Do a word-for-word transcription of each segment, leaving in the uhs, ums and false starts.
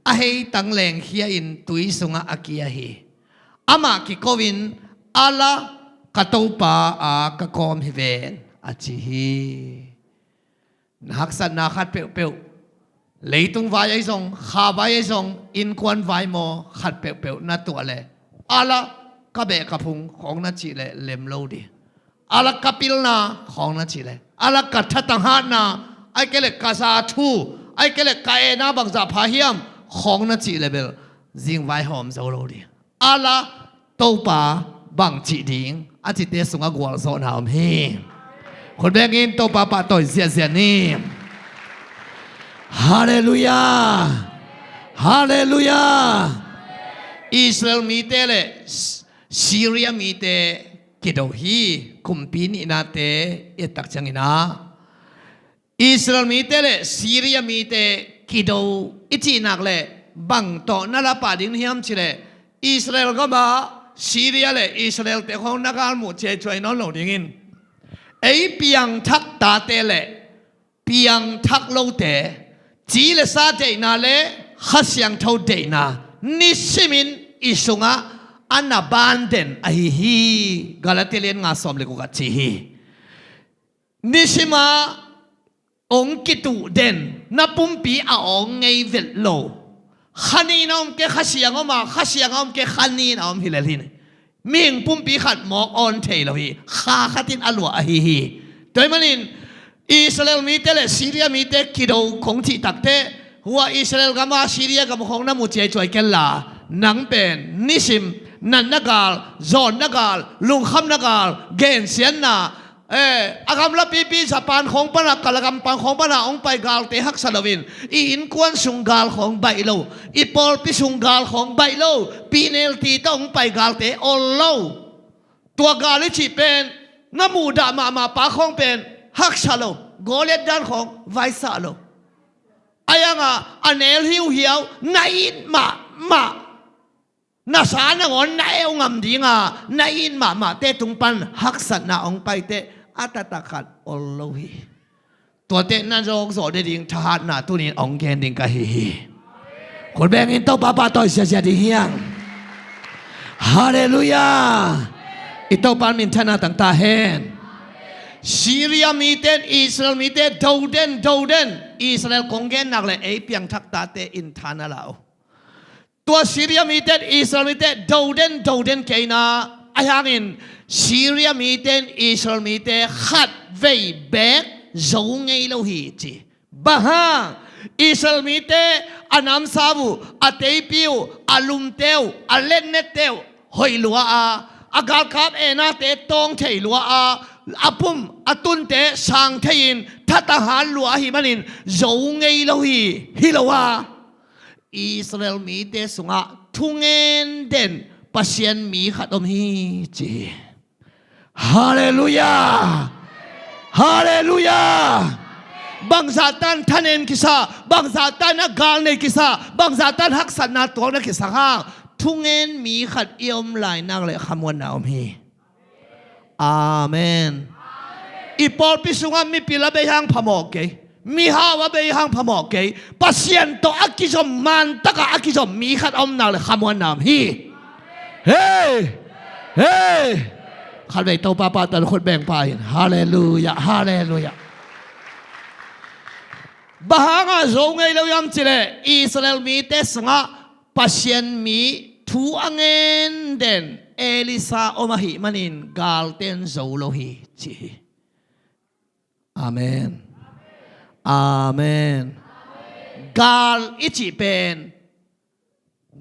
a heitang lengkhia in tui sungah a kia hi. Amah kiko-in, "A la, ka Topa a, ka kawm hi ven," a ci hi. Na haksatna khat peuhpeuh, leitung vai ahi zong, kha vai ahi zong, innkuan vai maw, khat peuhpeuh na tuah leh, "A la, ka beh ka phung," khawng na cih leh lem lo ding. "A la, ka pilna," khawng na cih leh, "A la, ka thatang hatna, ahih kei leh ka za thu, ahih kei leh ka etna bangzah pha hiam," khawng na cih leh bel zingvai hawm zo lo ding. "A la, Topa bang cih ding?" a cite sungah gualzawhna om hi. Khut bengin Topa pahtawi ziahziah ni. Halleluiah. Halleluiah. Israel mite le S-, Syria mite kido hi. Kumpi nihnate i et tak ciangin ah, Israel mite le Syria mite kido i cih nak leh bang tawh na la pah ding hiam cih leh, Israel gamah Syria le Israel-te khawng na galmuh ciaicuai nawn lo dingin, ei piangthak tate le piangthak lote, ci le sa deihna le Kha Siangtho deihna nisimin i sungah a na ban den ahi hi. Galati lian nga sawm le guk ah ci hi. Nisim a hong kituh den, na pumpi a awng ngei vet lo. Kha nin a om kei, Kha Siang om a, Kha Siang a om kei, kha nin a om hi lel hi. Mihing pumpi khat mawk awn thei lo hi. Kha khat in a luah ahi hi. Tua ahih manin Israel mite le Syria mite kido khawng cih takteh, hua Israel gam a Syria gam khawng na mu ciaicuai kei la, nang pen nisim natna gal, zawnna gal, lungkhamna gal, gensiatna, eh, a gamlapipi Japan khawng panah, Kala gam pan khawng panah hong pai galte haksa loin, i innkuan sung gal khawng baih lo, i pawlpi sung gal khawng baih lo, pi nelti tawh hong pai galte ol lo. Tua gal i cih pen, na muhdah mahmah pa khawng pen haksa lo, Goliath dan khawng vaisah lo. A yang a, a nel hiuhiau, na it mahmah, na sa nangawn na eu ngam ding a, na it mahmahte tung pan haksatna hong paiteh, a taktak khat ol lo hi. Tuate na zawkzawh ding thahatna tuni-in hong gen ding ka hi hi. Khut bengin Topa pahtawi ziahziah ding hi hang. Halleluiah. I Topa minthanna tang ta hen. Syria mite in Israel mite do den, do den. Israel kong gen nak leh ei piangthak tate in tha na la uh. Tua Syria mite in Israel mite do den, do den kei in ah, ahi hangin Syria mite in Israel mite khatvei beek zo ngei lo hi ci. Bang hang? Israel mite a namsau uh, a teipi uh, a lumte uh, a letnette uh hoih lua a, a galkap etnate tawng thei lua a, a pum a tunte sang thei-in thatang hat lua ahih manin zo ngei lo hi, hi lo a. Israel mite sungah thungen den Pasian mi khat om hi ci hi. Halleluiah. Halleluiah. Bangzahtan thanen kisa, bangzahtan a gal nei kisa, bangzahtan haksatna tuakna kisa hang, thungen mi khat i om lai nak leh khamuanna om hi. Amen. I pawlpi sungah mipil a bei hang phamawh kei, mihau a bei hang phamawh kei, Pasian tawh a kizom, mantakah a kizom mi khat a om nak leh khamuanna om hi. Hei! Hei! Khatvei Topa pahtawi khut beng pah in. Halleluiah, halleluiah. Bang hangah zo ngei lo hiam cih leh, Israel mite sungah Pasian mi thu a ngen den Elisha om ahih manin galte in zo lo hi ci hi. Amen. Amen. Gal i cih pen,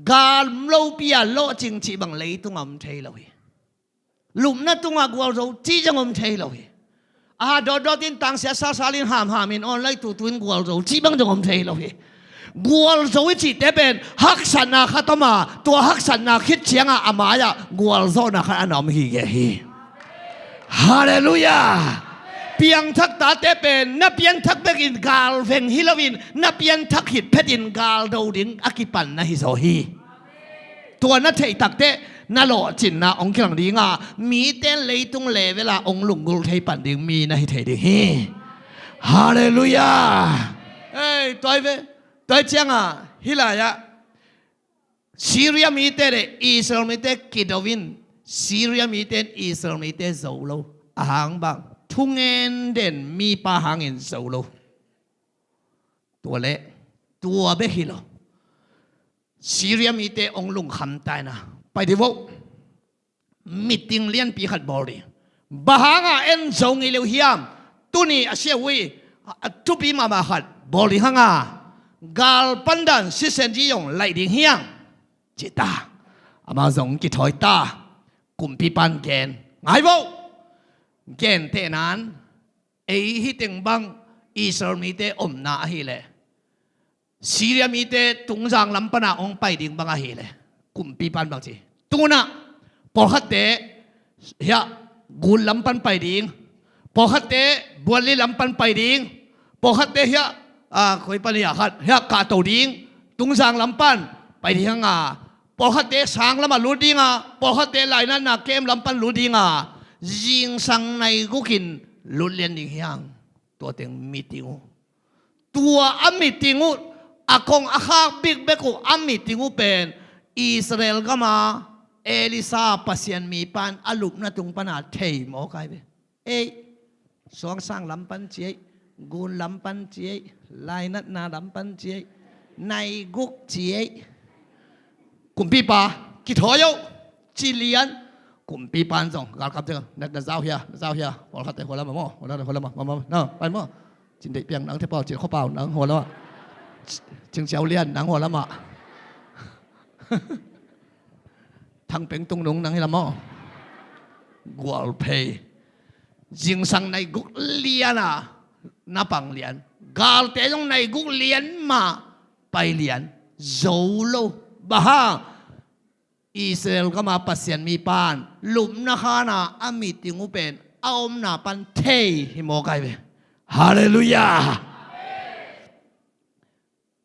gal lopi a lawhcing cih bang leitungah om thei lo hi. Lupna tungah gualzo cih zong om thei lo hi. A hat dawtdawt in, tangsia salsal in, hamham in, online tutu in gualzo cih bang zong om thei lo hi. Gualzo i cihte pen haksatna khat om a, tua haksatna khit ciangah a mai-ah gualzawhna khat a na om hi geh hi. Halleluiah. Piangthak tate pen na pianthak bekin gal veng hi loin, na pianthak khit phetin gal do ding a kipan na hi zaw hi. Tua na theih takteh na lawhcinna hong kilang ding a, mite leitung level ah hong lunggulh thei pan ding mi na hi thei ding hi. Halleluiah. Ei, tua hi ve. Tua hi ciangah hih lai-ah Syria mite le Israel mite kido in, Syria mite in Israel mite zo lo. A hang bang, thungen den mipa hangin zo lo. Tua le, tua bek hi lo. Syria mite ong lungkham ta in a, pai dih vo. Meeting lianpi khat bawl dih. Bang hanga en zo ngei lo hiam? Tuni a sia uh hi, a thupi mahmah khat bawl dih hang a, gal pandan sisen ji zong laih ding hiam? Ci ta. Amau zong kithawi ta. Kumpipa'n gen. Ngai vo. Gentehna in, ei hi teng bang Israel mite omna ahih leh, Syria mite tungzang lam pana ong pai ding bang ahih leh, kumpipa'n bang ci? Tuna, pawlkhatte hiah gun lam pan pai ding, pawlkhatte buanli lam pan pai ding, pawlkhatte hiah, a, koi pan hiah khat, hiah kahto ding, tungzang lam pan pai ding hang a, pawlkhatte sang lamah lut ding a, pawlkhatte lainatna kem lam pan lut ding a, zingsang nai guk in lut lian ding hiang. Tua teng meeting uh. Tua a meeting uh, a kong a khak bikbek uh a meeting uh pen Israel gama Elisha Pasian mipa'n a lupna tung pana thei mawk ai ve. Ei, suangsang lam pan ci ei, gun lam pan ci ei, lainatna lam pan ci ei, nai guk ci ei. Kumpipa, kithawi o, ci lian. Kumpipa'n zong galkapte, na, na zau hia, na zau hia. Pawlkhatte hua lam ah maw, pawlkhatte hua lam ah, maw, maw, na pai maw. Cin deih piang nang te pau, cin khua pau nang hua lam ah. Cing ciau lian nang hua lam ah. Thang peng tung nung nang hi lam maw. Gual phei. Zingsang nai guk lian a, na pang lian. Galte zong nai guk lian mah pai lian. Zo lo. Bang hang? Israel gama Pasian mipa'n lupna khana a meeting uh pen a omna pan thei hi mawk ai ve. Halleluiah.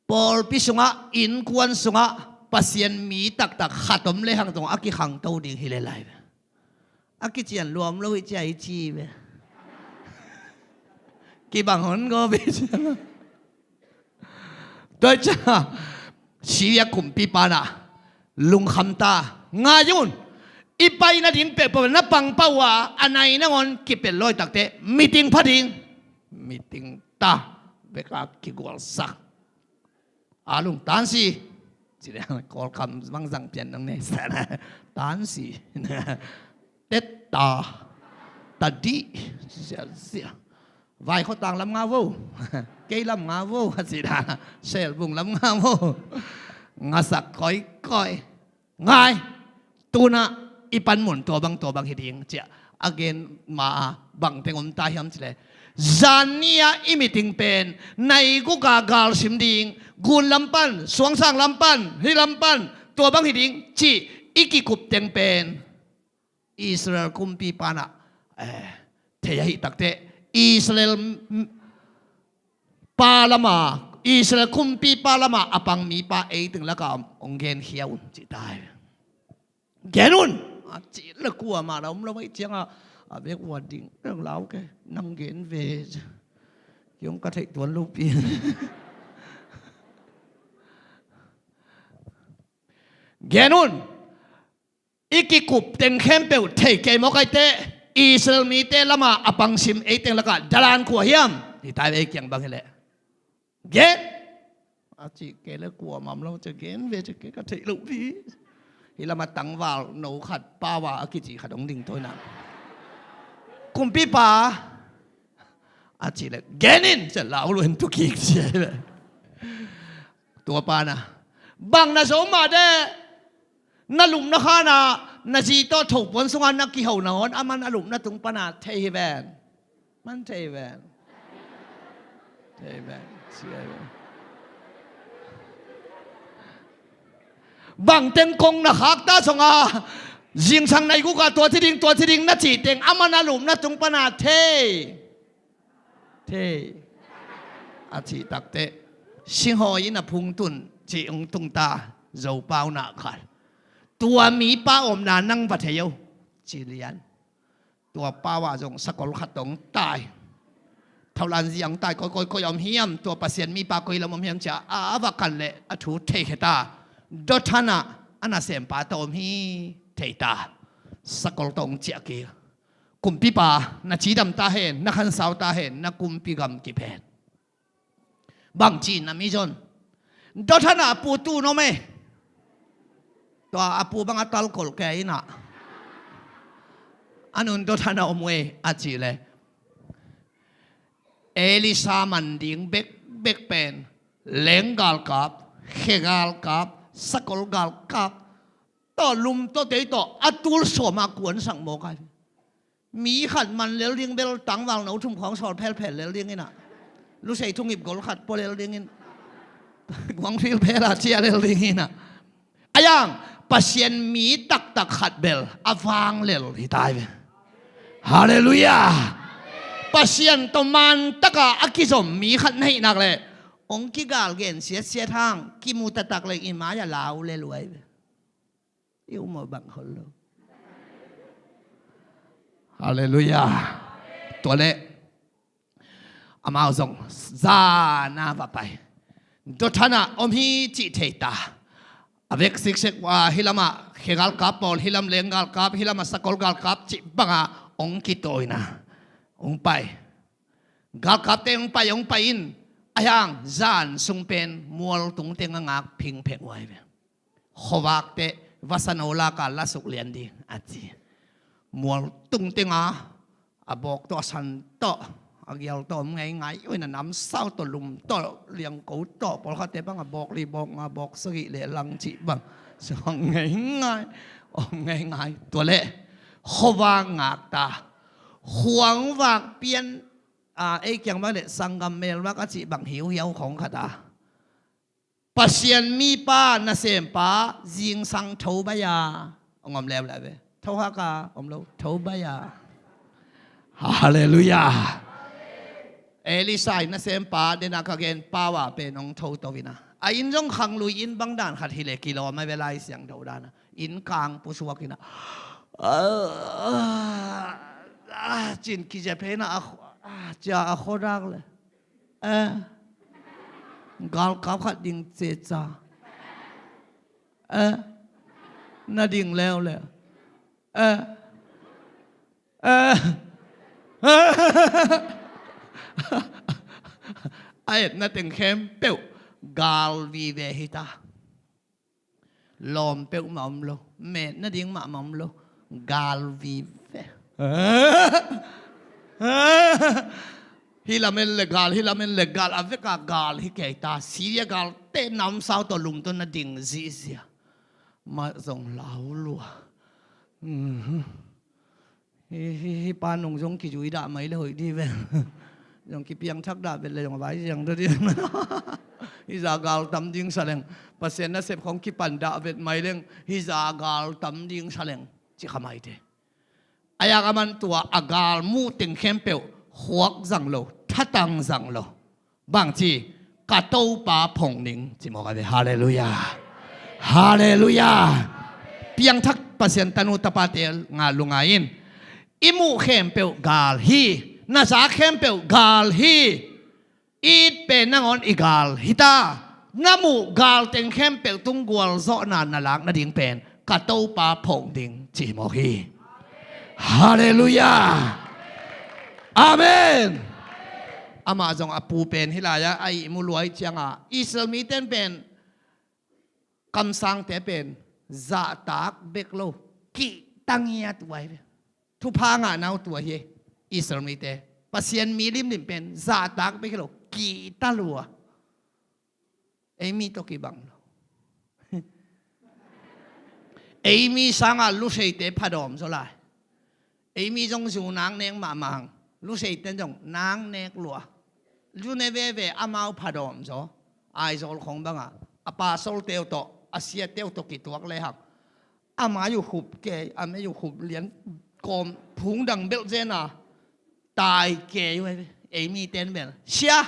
Pawlpi sungah, innkuan sungah Pasian mi taktak khat om lehang zong a kikhangto ding hi lel ai ve. A kician luam lo hi cia i ci ve. Kibang hon go ve cia. Tua hi cia, Syria kumpipa'n a lungkham ta, ngai un. I pai nading peuhpeuh na pang pah uh a, a nai nangawn kipelh lawi takte meeting pha ding. Meeting ta, bek a kigualsak. A lungtan si. Ci le, Kawlkam bang zang pian nang ne. Tan si. Tet ta. Ta dih. Zia, zia. Vaikhotang lam nga vo. Kei lam nga vo. Ci dan. Selbung lam nga vo. Ngasak koikoi. Ngai, tuna i panmun tua bang, tua bang hi ding, ci a a gen ma a bang teng om ta hiam cih leh, zan ni-a i meeting pen nai guk a galsim ding, gun lam pan, suangsang lam pan, hih lam pan, tua bang hi ding cih i kikup teng pen Israel kumpipa in ah, eh, thei ahih takteh, Israel m-, pa lam a, Israel kumpipa lam a a pang mipa ei teng lakah om, hong genkhia un, ci ta hi. Gen un! A cih leh kuamah la om lo ahih ciangin a bek ua ding, lau kei, nang gen ve. Kei hong ka theih tuan lopi. Gen un! I kikup teng khempeuh thei kei mawk ahih teh, Israel mite lam a a pang sim ei teng lakah dalan kua hiam? Hi ta ei kiang bang hi leh. Gen! A cih kei leh kuamah om lo, ci gen ve, ci kei ka theih lopi. Hih lam a tangval no khat, Pawa a kici khat hong ding toi na. Kumpipa, a cih leh gen in, ci lau lua in tu kik ci leh. Tua pa in ah, bang na zo mah deh, na lupna khan ah, na zi tawh thopuan sungah na kiho nangawn, aman a lupna tung pan a thei hi ven. Man thei hi ven. Thei hi ven. Ci hi ven. Bang teng kong na khak ta zong a, zingsang nai guk a tua ci ding, tua ci ding na cih teng, aman a lupna tung pan a thei. Thei. A cih takteh, singhawi in a phung tun, cih hong tung ta, Zopau na khat. Tua mipa omna nang va thei o, ci lian. Tua Pawa zong sakol khat tawh hong tai. Tholan zia hong tai, koi, koi, koi om hiam, tua Pasian mipa koi lam om hiam ci a, a, a va kan leh, a thu theikhia ta. Dothan ah, a nasempa tawh om hi thei ta. Sakol tawh hong ciah kik. Kumpipa, na cidam ta hen, na khansau ta hen, na kumpi gam kip hen. Bang ci na mi zon. Dothan ah a pu tu no me. Tua a pu bang a talkol kei ina. A nun Dothan ah om we a ci le. Elisa man ding bekbek pen leng galkap, khe galkap, sakol galkap tawh lum tawh tei tawh a tul sawm a kuan sang mawk ai. Mi khat man lel ding bel tangval no thum khawng sawl phelphel lel ding ina. Lusei thungip gol khat pua lel ding in. Guangfil phel a cia lel ding ina. A yang, Pasian mi taktak khat bel a vang lel hi tai ve. Halleluiah. Pasian tawh man taka a kizom mi khat na hih nak leh hong kigal gen siatsiat hang kimu taktak leng i mai a lau le luai ve. I um aw bang hol lo. Halleluiah. Tua leh amau zong zan a va pai. Dothan ah om hi cih thei ta. A vek siksek uh a, hih lamah khe galkap pawl, hih lam leng galkap, hih lamah sakol galkap cih bangah hong kitawi na. Hong pai. Galkapte hong pai, hong pai in. A hiang zan sung pen mual tung teng a ngak phingphek uh ai ve. Khuavak teh vasano laka lasuk lian ding a ci. Mual tung tenga a bawk tawh a san tawh a gial tawh om ngeingai uh in a namsau tawh lum tawh liangko tawh pawlkhatte bang a bawk li bawk nga bawk sagih leh lang cih bang suang ngeingai om ngeingai. Tua leh khuavak ngakta khuavak pian a ei kiang bang leh sanggam melmak a cih bang hiuhiau khawng khat a Pasian mipa nasempa zingsang tho baia hong om leuleu ve. Tho haka om lo, tho baia. Halleluiah. Elisa in nasempa dena ka gen pau a pen hong tho to ina. A inn zong khanglui inn bang dan khat hi le kilawm a ve Lai Siangtho dana. Inn kang pusuak ina. Cin kizep hena a cia a khodak le. Eh. Galkap khat ding ceca. Eh. Na ding leuleu. Eh. Eh. A etna teng khempeuh gal vive hita. Lawm peuhmah om lo. Met nading mahmah om lo. Gal vive. Hih lamen le gal, hih lamen le gal, a veka gal hi kei ta. Syria gal te namsau tawh lum tawh na ding zihzia. Mah zong lau lua. Hi, hi, hi pa nung zong kizui dah mai le hoih di ve. Zong kipiangthak dah vet le zong a vai ziang dah di. Hi za gal tam ding sa leng. Pasian nasep khong kipan dah vet mai leng. Hi za gal tam ding sa leng. Ci kha mai te. A yak a man tua a gal muh teng khempeuh. Khuak zang lo. Thatang zang lo. Bangci, ka Topa phong ning, ci mawk a ve. Halleluiah. Halleluiah. Piangthak Pasian tanu tapate ngah lungai in. I muh khempeuh gal hi. Na za khempeuh gal hi. It pen nangawn i gal hita. Na muh gal teng khempeuh tung gualzawhna na lak nading pen ka Topa phong ding ci mawk hi. Halleluiah. Amen. Amah zong a pu pen hi lai-a a ihmu luai cianga Israel mite pen kamsangte pen zahtak bek lo kihta ngiat uh ahi ve. Thupha ngahna uh tua hi. Israel mite Pasian mi limlim pen zahtak bek hi lo kihta lua. Ei mi tawh kibang lo. Ei mi sangah luseite phadawm zaw lai. Ei mi zong zu nang nek mahmah hang. Luseite zong nang nek lua. Zu ne veve amau phadawm zaw. Aizawl khong bangah a pasolteu tawh a siateu tawh kituak lehang. A mai uh khup kei, a mei uh khup lian kawm phung dang belh zena. Tai kei uh ei miten bel. Sia,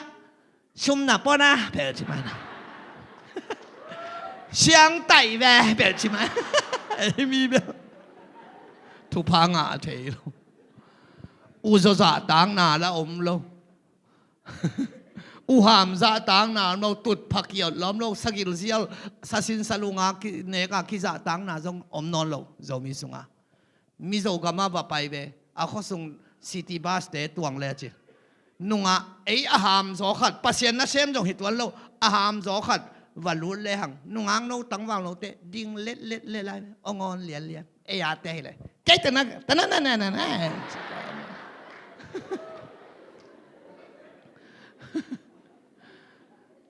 sum na pawna bel ci mai na. Siang tai ve bel ci mai. Ei mi bel. Thupha ngah thei lo. Uzaw zahtakna la om lo. Uham zahtakna om lo, tutphah kiot lawm lo, sagilzial, sasin salunga ki-, neka kizahtakna zong om nawn lo Zomi sunga. Mizo gama va pai ve, a khuasung city bus te tuang le ci. Nungah ei a hamzaw khat, Pasian nasem zong hi tuan lo, a hamzaw khat va lut lehang, nungak no tangval note ding letlet le lai, awngawn lianlian. Ei a te hi le. Kei tana, tana, na, na, na, na.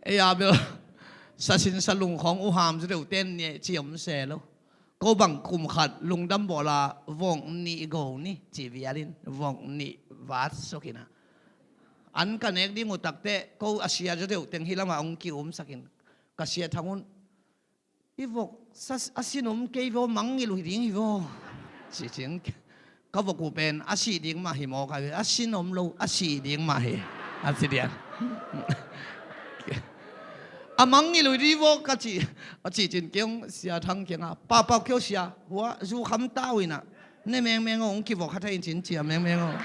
Ei a bel sasin salung khawng uham zaw deuh ten ni ci om se lo. Ko bang kum khat lungdam bawla vok nih go ni ci vialin vok nih vat sukina. An ka nek ding uh takte ko a sia zaw deuh teng hi lama hong ki-umsakin ka sia thang un. I vok sa-, a sin om kei vaw, mangngilh uh hi ding hi vaw. Ci cin ka vok uh pen a sih ding mah hi maw, ka a sin om lo, a sih ding mah hi. A ci dian. A mangngilh uh hi ding vaw ka ci. A ci cin kei hong sia thang kiangah, Papa kei hong sia hua zu kham ta uh inah, ne mengmeng hong kivok kha thei in cin cia mengmeng hong.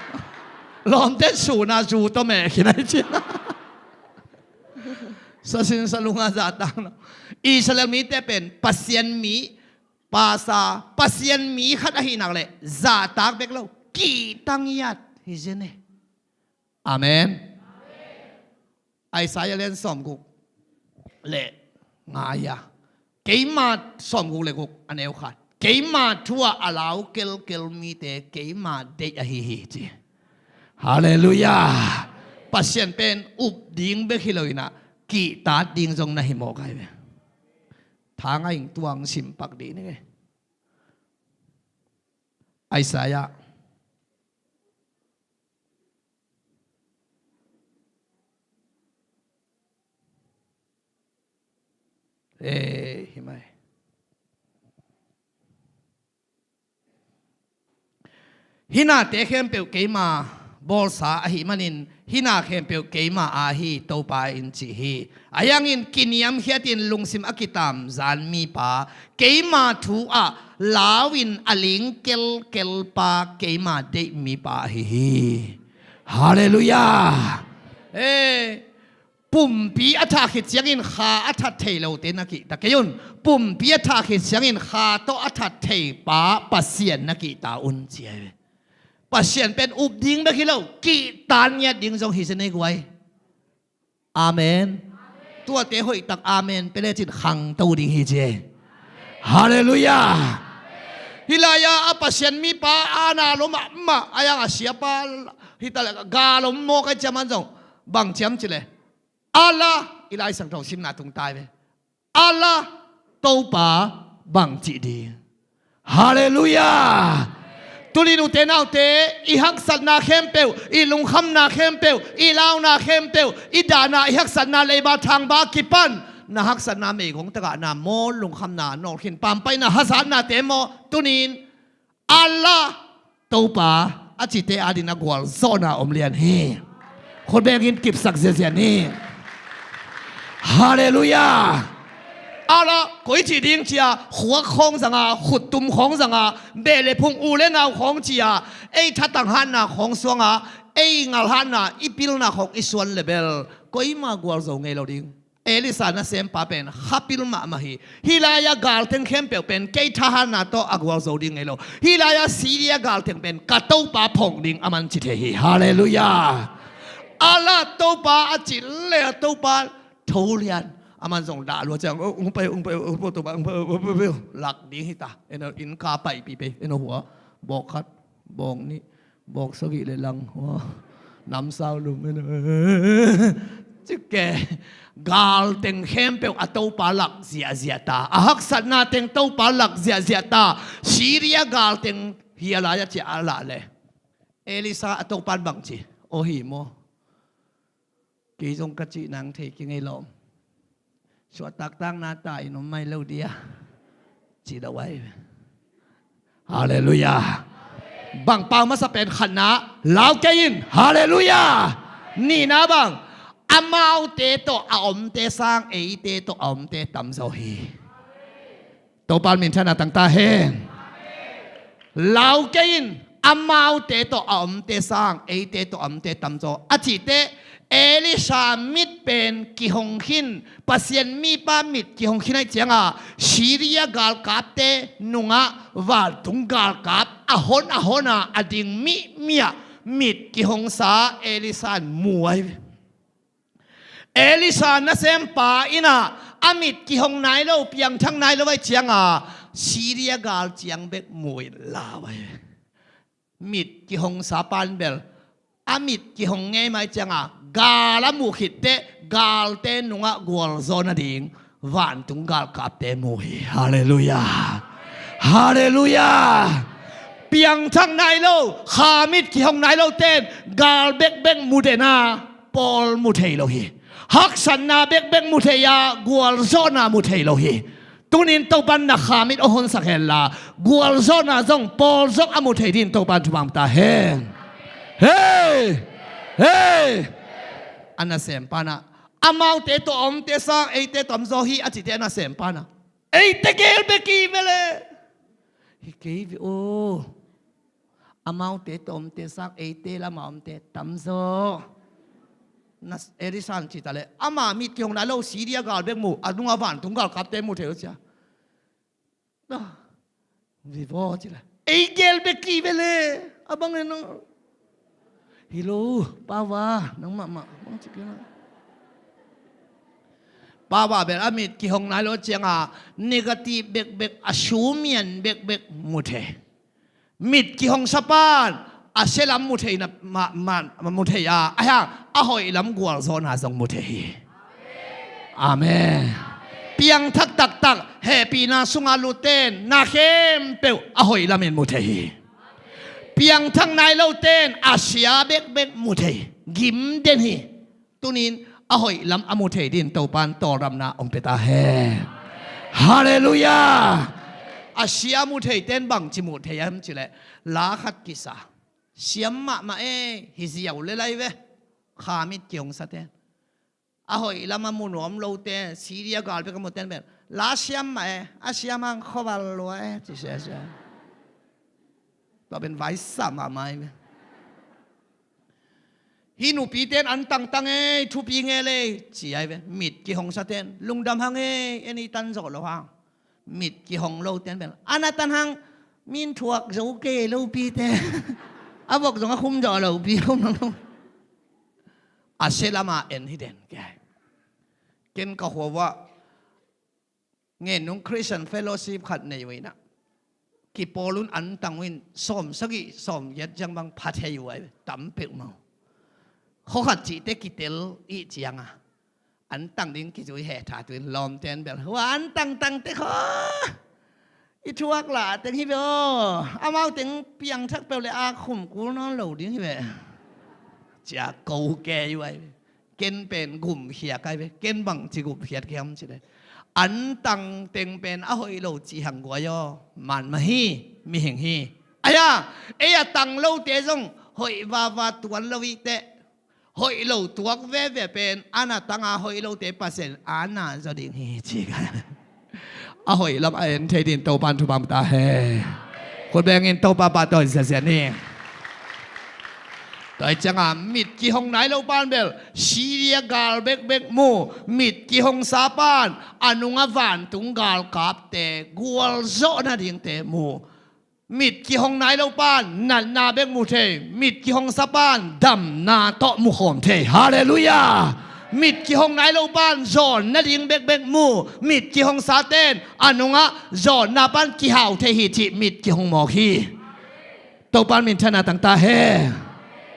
Lawmte suna zu tawh meh khin ai cin. Sasin salunga zahtakna. Israel mite pen Pasian mi, pasa, Pasian mi khat ahih nak leh zahtak bek lo, kihta ngiat hi zen e. Amen. Isaiah lian sawmguk le nga-a, keima sawmguk le guk a neu khat. Keima thu-ah a lau kelkel mite keima deih ahi hi ci. Halleluiah. Pasian pen up ding bek hi lo inah kihtak ding zong na hi mawk ai ve. Thang a ing tuang simpak dih ni nge. Isaiah. Eh, hi mai. Hih nate khempeuh keima bawlsa ahih manin hih na khempeuh keima aa hi, Topa in ci hi. Ahi hangin kiniamkhiatin lungsim a kitamzan mipa, keima thu-ah lau-in a ling kelkelpa, keima deih mipa ahi hi. Halleluiah. Eh, pumpi a thah khit ciangin kha a that thei lote na kihta kei un. Pumpi a thah khit ciangin kha tawh a that thei pa Pasian na kihta un ci ahi ve. Pasian pen up ding bek hi lo, kihtak ngiat ding zong hi zen ei guai. Amen. Tuate hoihtak amen pia lecin khangto ding hi ci. Halleluiah. Hih lai-ah a Pasian mipa a na lua mahmah a, a siapa hita le gal om mawk ai ciaman zong bang ciam ci le, Allah, i Lai Siangtho simna tung tai ve. Allah, Topa bang cih ding. Halleluiah. Tuni nute naute, i haksatna khempeuh, i lungkhamna khempeuh, i launa khempeuh, i dahna, i haksatna leiba thangba kipan na haksatna meigong tagahna maw, lungkhamna nawlkhin pampaina hazatnate maw, tunin Allah, Topa a cite adingin a gualzawhna om lian hi. Khut bengin kipsak ziazia ni. Halleluiah. Allah, koi cih ding cia, khuak khawng zanga, khuttum khawng zanga, beh le phung, u le nau khawng cia, ei thatang hatna khawng suanga, ei ngal hatna, i pilna khawng i suan le bel koima gualzo ngei lo ding. Elisha nasempa pen khapil mahmah hi. Hih lai-ah galteng khempeuh pen kei thahatna tawh a gualzo ding ngei lo. Hih lai-ah Syria galteng pen ka Topa phawng ding a man ci thei hi. Halleluiah. Allah, Topa a cih le a Topa tho lian. A man zong dah lua ciang, "Oh, ung pai, ung pai, ung pai, Topa, ung pai, ung pai, ung pai," lak ding hi ta. Eno inn ka paipih pei, eno hua bawk khat, bawng nih, bawng sagih le lang. Namsau lum. Cike. Galteng khempeuh a Topa lak ziahziah ta. A haksatna teng Topa lak ziahziah ta. Syria galteng hi a lai-ah cia a lah le, Elisha a Topan bang ci? Aw hi maw? Kei zong ka cih nang thei kingei lawm. Suahtaktakna ta in om mai lo dia, ci lo ai. Halleluiah. Bang pau masa pen khatna, lau kei in. Halleluiah. Nihna bang, amaute tawh a omte sang eite tawh a omte tamzaw hi. Topa minthanna tangta hen. Lau kei in, amaute tawh a omte sang eite tawh a omte tamzaw a cihte, Elisha mit pen kihong khin, Pasian mipa mit kihong khin ahih cianga Syria galkapte nungah vantung galkap a hon a hona a ding mihmiah mit kihongsa Elisha in mu ahi ve. Elisha nasempa innah a mit kihong nai lo, piangthak nai lo ahih cianga Syria gal ciang bek mu in lau ahi ve. Mit kihongsa pan bel a mit kihong ngei mai cianga gal a muh khitteh galte nungah gualzawh nading vantung galkapte mu hi. Halleluiah. Halleluiah. Piangthak nai lo, kha mit kihong nai lo ten gal bekbek mu den a, pawl mu thei lo hi. Haksatna bekbek mu thei a, gualzawhna mu thei lo hi. Tunin Topan na kha mit a honsak henla, gualzawhna zong pawl zong a mu thei din Topan thupha ta hen. Hei! Hei! A nasempa na, amaute tawh omte sang eite tawh omzaw hi a cite a nasempa na, eite gel bek hi ve le. Hi kei ve aw. Amaute tawh omte sang eite lama omte tamzaw. Na Elisha in cita le, ama mit kihong nai lo Syria gal bek mu, a nunga vantung galkapte mu thei uh cia. Vivo cila ei gel bek hi ve le. A bang le nang. Hi lo, pava nang mahmah bang ci kei na. Pava bel a mit kihong nai lo cianga negative bekbek, a sumian bekbek mu thei. Mit kihongsa pan a sia lam mu thei na, ma, ma, ma mu thei a, a hang a hoih lam gualzawhna zong mu thei hi. Amen. Piangthak taktak hehpihna sunga lutten na khempeuh a hoih lamin mu thei hi. Piangthak nai loten a sia bekbek mu thei, gim den hi. Tunin a hoih lam a mu thei din Topan tawldamna hong pia ta hen. Halleluiah. A sia mu theiten bangci mu thei hiam cileh, la khat kisa, siam mahmah e, hi ziau le lai ve. Kha mit kihongsaten, a hoih lam a mu nuam loten, Syria gal bek a muten pen la siam mah e, a siam hang khuaval lua e, ci sia sia. Tua pen vaisa mahmah hi ve. Hih nupiten an tangtang ei, thupi ngel ei, ci ai ve. Mit kihongsaten lungdam hang ei, en i tan zawh lo hang. Mit kihong loten bel a na tan hang, min thuak zo kei lopite. A vok zong a khum zawh lopi khum lo. A sia lama en hi den kei. Ken ka huavah Ngennung Christian Fellowship khat nei uh inah, kipawl un an tang uh in sawm sagih sawm giat ciang bang pha thei uh ai ve, tam peuhmah uh. Khua khat cihte kitel ih cianga an tang ding kizui he tha tuin lawmten bel hua an tangtangte khaw i thuak lah teng hi ve aw. Amau teng piangthak peuh le a khum kul nawn lo ding hi ve. Cia ko ke uh ai ve. Ken pen gumkhiat ai ve. Ken bangci gumkhiat kiam cileh, an tang teng pen a hoih lo cih hang guai aw. Man mah hi, mihing hi. Aia, ei a tang lote zong hoih vava tuan lo ihteh, hoih lo tuak veve pen a na tanga hoih lote Pasian a na zaw ding hi ci ka. A hoih lam a en thei din Topan thupha ta he. Khut bengin Topa pahtawi ziazia ni. Tua hi cianga mit kihong nai lo pan bel Syria gal bekbek mu, mit kihongsa pan a nunga vantung galkapte gualzawh nadingte mu. Mit kihong nai lo pan natna bek mu thei, mit kihongsa pan damna tawh mu khawm thei. Halleluiah. Mit kihong nai lo pan zawn nading bekbek mu, mit kihongsaten a nungah zawnna pan kihau thei hi cih mit kihong mawk hi. Topan minthanna tangta he.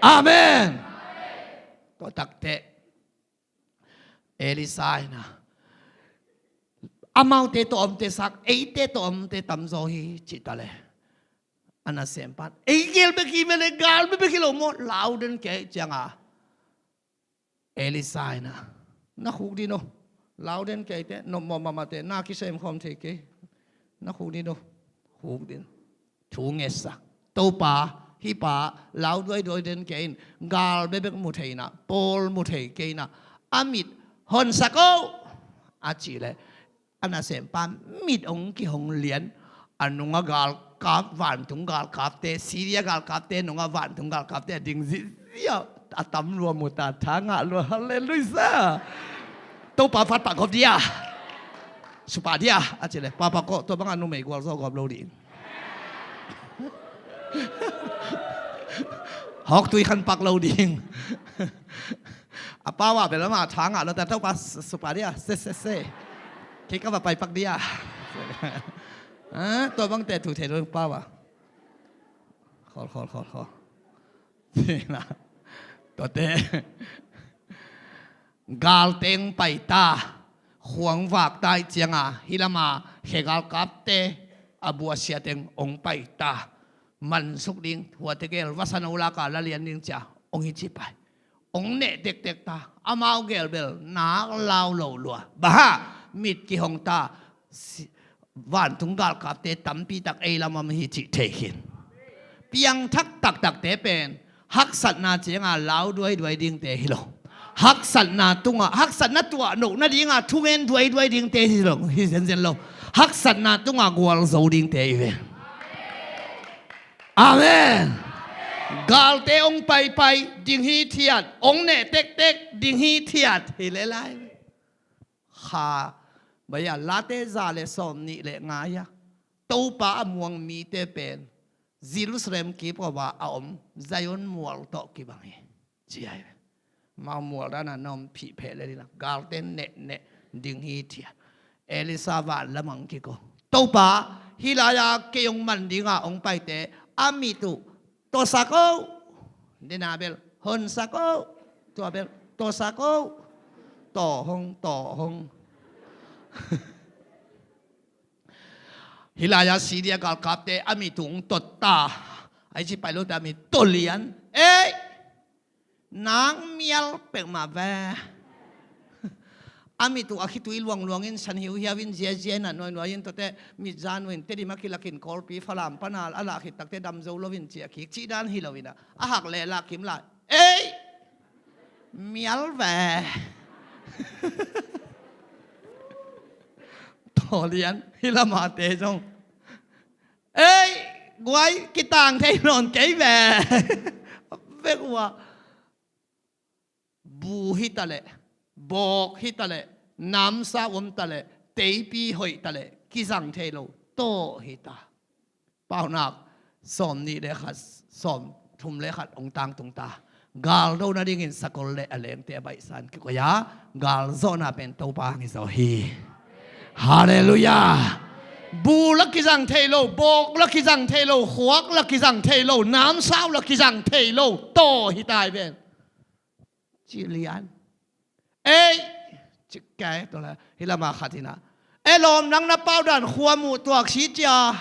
Amen. Tua takteh Elisha inah, amaute tawh omte sak, eite tawh omte tamzaw hi cih taleh, a nasempan ei gel bek hi ve le, gal bek hi lo maw, lau den kei cianga Elisha inah, na khuk din aw. Lau den keite, nopmawh mahmahte na kisem khawm thei kei. Na khuk din aw. Khuk din. Thu ngetsak. Topa, hih pa lau duaiduai den kei in, gal bekbek mu thei inah, pawl mu thei kei inah, a mit honsak aw, a cileh, a nasempa mit hong kihong lian, a nunga galkap, vantung galkapte, Syria galkapte nunga vantung galkapte a ding ziazia. A tam lua mu ta, tha ngah lua, halleluiah. Topa phat pah gawp dia, supah dia a ci leh, papa kawh, tua bangah numei gualzo gawp lo ding. Hawk tui khan pak lo ding. A pau ah bel amah tha ngah lo ta, Topa supah dia, se se se. Kei ka va pai pak dia. Ah, tua bangte thu thei lo pau ah. Khol khol khol khol. Tuate. Galteng pai ta, khuang vak ta ih cianga, hih lama khe galkapte a buasia teng ong pai ta. Mansuk ding, huate gel vasa no laka la lian ding cia ong hi ci pai. Ong neh tektek ta, amau gel bel nak lau lo lua. Baha, mit kihong ta, si-, vantung galkapte tampi tak ei lamah hi cih thei khin. Piangthak taktakte pen haksatna cianga lau duaiduai dingte hi lo. Haksatna tunga, haksatna tuah noh nadinga thungen duaiduai dingte hi lo, hi zenzen lo. Haksatna tunga gualzo dingte hi ve. Amen. Galte ong paipai ding hi thiat, ong neh tektek ding hi thiat hi le lai. Kha, baya, Late za le sawm nih le nga-a Topa a muang mite pen Jerusalem kip kawva a om Zion mual tawh kibang hi, ci ai. Mau mual dana na om phih pheh le dina, galte nehneh ding hi thiat. Elisa van lamang kiko, Topa, hih lai-a kei ong man dinga ong paite a mit uh tawsak o. Dena bel honsak o. Tua bel tawsak o. Tawh hong, tawh hong. Hih lai-a Syria galkapte a mit uh ong tot ta. Ai ci pai lote a mit tawh lian. Ei! Nang mial peuhmah ve. A mit uh a khitui luangluang in, san hiuhiau in, ziazia in, a nuainuai in, tuate mit zan uh in, Tedim a kilakin Kawlpi Falam pana a lah khit takte dam zo lo in, ciah kik cih dan hi lo in a, a hak leh lah kim lah. Ei! Mial ve. Tawlian, hih lamate zong. Ei, guai, kitang thei nawn kei ve. Vek uh a. Bu hi ta leh, bawk hi ta leh, namsa om ta leh, teipi hoih ta leh, kizang thei lo tawh hi ta. Paunak sawm nih le khat, sawm thum le khat ong tangtung ta. Galdo nadingin sakol le a lengte a baihsan kikoih a, galzawhna pen Topa hang hi zaw hi. Halleluiah. Bu la kizang thei lo, bawk la kizang thei lo, khuak la kizang thei lo, namsau la kizang thei lo tawh hi ta hi ven. Ci lian. Ei, ci kei, tua le, hih lama khat hi na. Ei lawm, nang na pau dan khua muh tuak si cia.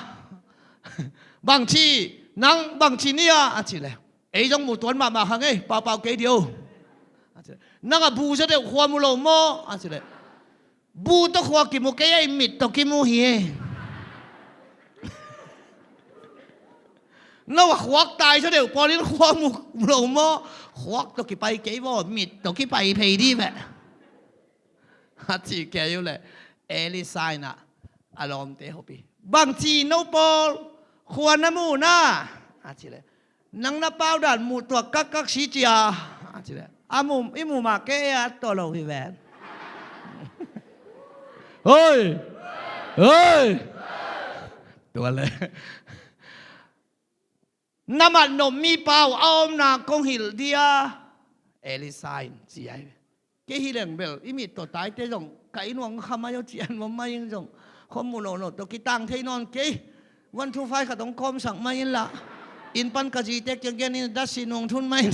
Bangci, nang bangci ni a, a ci le. Ei zong muh tuan mahmah kha ngei, paupau kei dih o. A ci le. Nang a bu zaw deuh khua mu lo maw, a ci le. Bu tawh khua kimu kei a, i mit tawh kimu hi e. No a khuak tai zaw deuh pawl in khua mu lo maw? Khuak tawh kipai kei vaw, mit tawh kipai phei dih veh. A ci kei uh leh Elisa in a lawmte hopih. Bangci no pawl khua na mu na? A ci leh. Nang na pau dan muh tuak kakkak si cia, a ci leh. A mu, i mu mah kei a tawh lo hi ven. Hoi! Hoi! Tua le. Na mat nop mi pau a omna kong hilh dia. Elisa in ci ai. Kei hi leng bel, i mit tawh taite zong, ka inn uang kha mai aw ci an mawm mai in zong. Khom mu nohnoh tawh kitang thei nawn kei. One two five khat hong kawmsak mai in la. Inn pan ka zite kiang gen in dasi nuang thun mai in.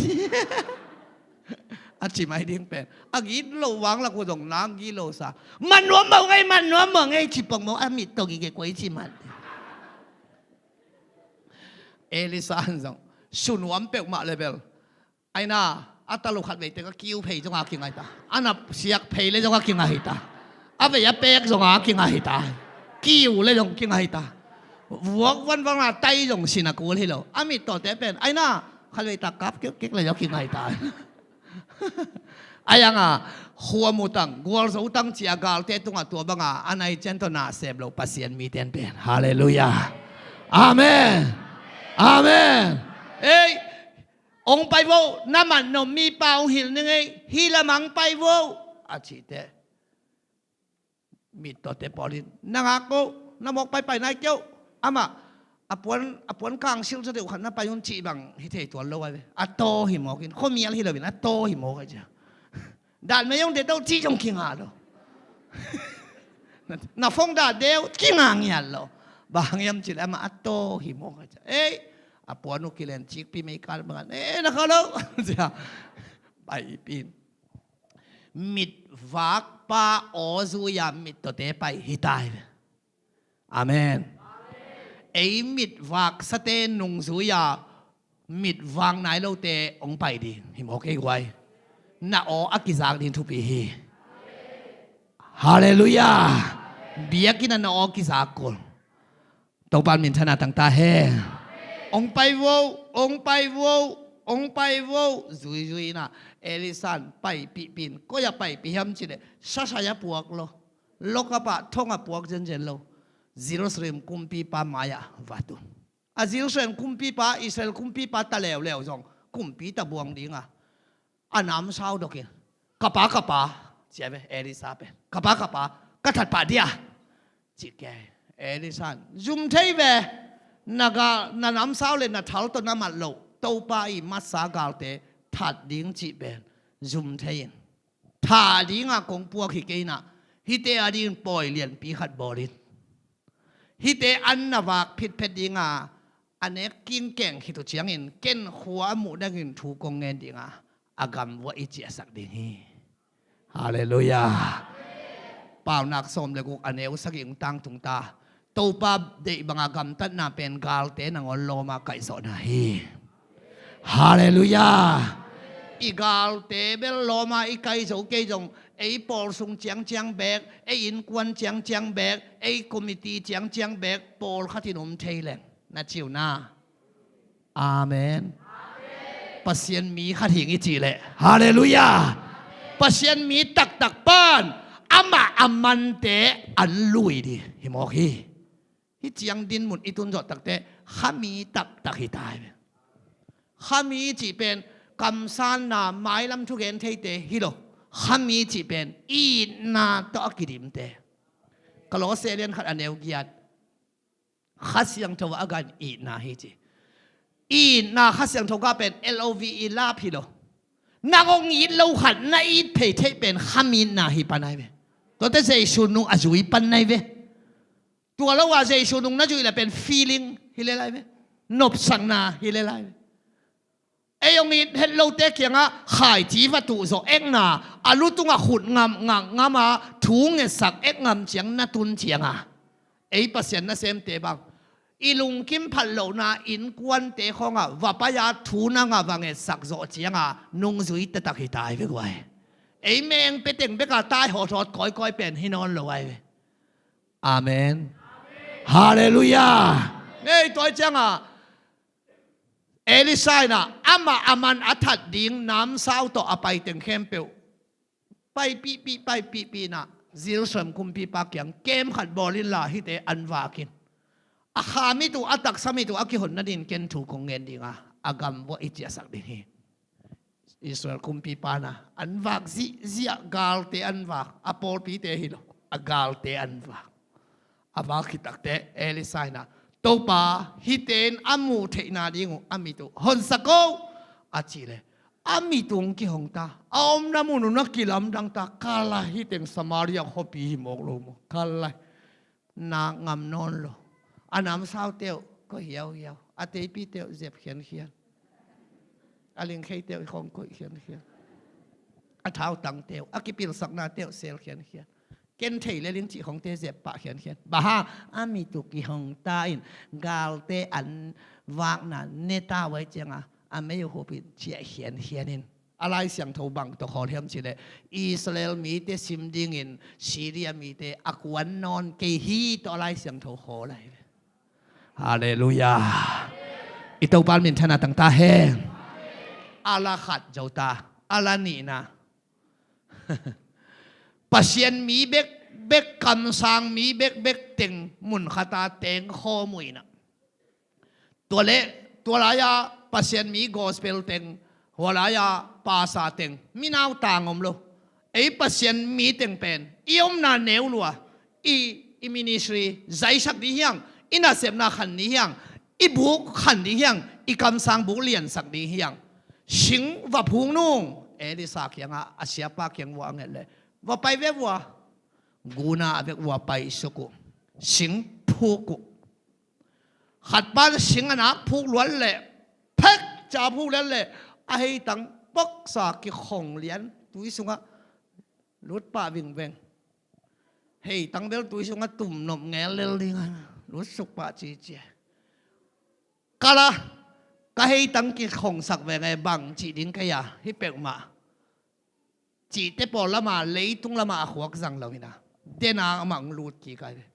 A ci mai ding pen. A gilo vang lak uh zong nang gilo sa. Man nuam mawh ngei, man nuam mawh ngei ci pong mawh a mit tawh gige kuai ci man. Elisa in zong. Su nuam peuhmah le bel. Aina, a talu khat veite ka kiu phei zonga kingai ta. A nap siak phei le zonga kingai ta. A vei a pek zonga kingai ta. Kiu le zong kingai ta. Vuak van vang a tai zong sin a kul hi lo. A mit tawhte pen. Aina, khat vei tak kap kik kik le zong kingai ta. A yanga, khua mu tang, gualzo tang cia galte tunga tua banga, a nai cian tawh na sem lo Pasian miten pen. Halleluiah. Amen. Amen. Ei, Hong pai vo, na mat nop mipa hong hilh ning ei, hih lamah hong pai vo, a cih teh, mittawte pawl in, na ngak ko, na mawk paipai nai kei o. Amah a puan, a puan kangsil zaw deuh khat na pai un cih bang hi thei tuan lo ai ve. A taw hi mawk in, khuamial hi loin a taw hi mawk ai cia. Dan mei hong det o cih zong kinga lo. Na fong dah deuh kinga ngiat lo. Bang hiam cih leh amah a taw hi mawk ai cia. Ei, a puan uh kilen cikpi mei kal bang a, ei, na kha lo cia. Paipin, mitvakpa aw zui-a mittawte pai hi tai ve. Amen. Ei mitvaksate nungzui-a mitvak nai lote hong pai ding hi mawk ei guai. Na aw a kizak ding thupi hi. Halleluiah. Biakinn ah na aw kizak kul. Topa min thang a tang ta hen. Hong pai vo, hong pai vo, hong pai vo. Zuizui in ah, Elisha in paipihpih in, koi ah paipih hiam cih leh, sasai ah puak lo. Lokap ah, thong ah puak zenzen lo. Jerusalem kumpipa mai-ah va tun. A Jerusalem kumpipa, Israel kumpipa ta leuleu zong kumpi ta buang ding a, a namsau dok in, ka pa, ka pa, ci a ve, Elisha pen. Ka pa, ka pa, ka that pah dia, ci kei. Elisha in, zum thei ve, na ga, na namsau le na thal tawh na mat loh Topa i matsa galte that ding cih pen zum thei in. Thah ding a kong puak hi kei in ah, hihte a dingin pawi lianpi khat bawl in. Hihte an na vak phitphet ding a, a nek kingkeng khit uh ciangin, ken khua a muh dangin thu kong ngen ding a, a gam vuah i ciahsak ding hi. Halleluiah. Paunak sawm le guk, a neu sagih hong tangtung ta. Topa deih banga gamtatna pen galte nangawn lawm a kaihzawhna hi. Halleluiah. I galte bel lawm a i kai zo kei zong, ei pawl sung ciangciang beek, ei innkuan ciangciang beek, ei committee ciangciang beek pawlkhat in om thei leng, na ci uh na. Amen. Pasian mi khat hing i cih leh, halleluiah. Pasian mi taktak pan amah a mante an lui ding hi mawk hi. Hih ciang dinmun i tun zawh tak teh, khami taktak hi ta hi ve. Khami cih pen kamsanna, mailam thugen theite hi lo. Khami cih pen itna tawh a kidimte. Kolose lian khat, a neu giat. Kha Siangtho a gan itna hi ci. Itna, Kha Siangtho ga pen L O V E, love hi lo. Nang hong it lo khat na it phei theih pen khami itna hi pan ai ve. Tuate Jesu nung a zui pan ai ve. Tua lo a Jesu nung na zuih leh pen feeling hi lel ai ve. Nopsakna hi lel ai ve. Ei hong it het lote kiangah khaici va tuh zawh ekna, a lu tungah khut ngam, ngak ngam a, thu ngetsak ek ngam ciang na tun ciangah, ei Pasian nasemte bang, i lungkim phat lohna innkuante khawngah va pai a, thu nang a va ngetsak zawh ciangah nungzui taktak hi ta ai ve guai. Ei meng pia teng bekah tai hawthawt kawikawi pen hi nawn lo ai ve. Amen. Halleluiah. Ngei tuai ciangah Elisha in ah amah a man a that ding namsau tawh a pai teng khempeuh paipihpih, paipihpih in ah Jerusalem kumpipa kiang kem khat bawl inla hihte an vak in. A kha mit uh, a taksa mit uh a kihon nadingin ken thu kong ngen ding a, a gam vuah i ciahsak ding hi. Israel kumpipa in ah an vak zihziah, galte an vak, a pawlpite hi lo, a galte an vak. A vak khit tak teh Elisha in ah, Topa, hihte in a muh theihna ding uh a mit uh honsak o, a cih leh a mit uh hong kihong ta. A omna mun uh na kilamdang ta. Kal lai, hih teng Samaria khuapi hi mawk lo maw? Kal lai. Nak ngam nawn lo. A namsaute uh koih hiauhiau. A teipite uh zep khiankhian. A lingkheite uh khawng koih khiankhian. A thautangte uh, a kipilsaknate uh sel khiankhian. Ken thei lel ing cih khawngte zep pah khiankhian. Bang hang, a mit uh kihong ta in, galte an vakna ne ta uh ai ciangah, a mei uh hup in ciah khiankhian in. A Lai Siangtho bang tawh khawl hiam cih leh, Israel mite sim dingin Syria mite a kuan nawn kei hi tawh a Lai Siangtho khawl ai ve. Halleluiah. I Topa min thang a tang ta hen. A la khat zo ta, a la nihna. Pasian mi bekbek, kamsang mi bekbek teng mun khat a teng khawm uh in ah, tua leh tua lai-a Pasian mi gospel teng, hua lai-a pasa teng, mi nautang om lo. Ei Pasian mi teng pen i omna neu lua, i, i ministry zaisak ding hi hang, i nasepna khan ding hi hang, i buk khan ding hi hang, i kamsang buk liansak ding hi hang. Sing va phuk nung, Elisa kiangah, a siapa kiang vua a nget leh, va pai ve vua. Guna a vek vua paisuk uh. Sing phuk uh. Khat pan sing a nak phuk luat leh, phek ca phuk lian leh, a heitang paksa kikhong lian tui sungah lut pah vingveng. Heitang bel tui sungah tum nop ngel lel ding a, lutsuk pah cici. Kala, ka heitang kikhongsak veng e, bang cih ding kei a, hi peuhmah. Cihte pawl lama, leitung lama a khuak zang lo hi na. Dena amah hong lut kik a hi ve.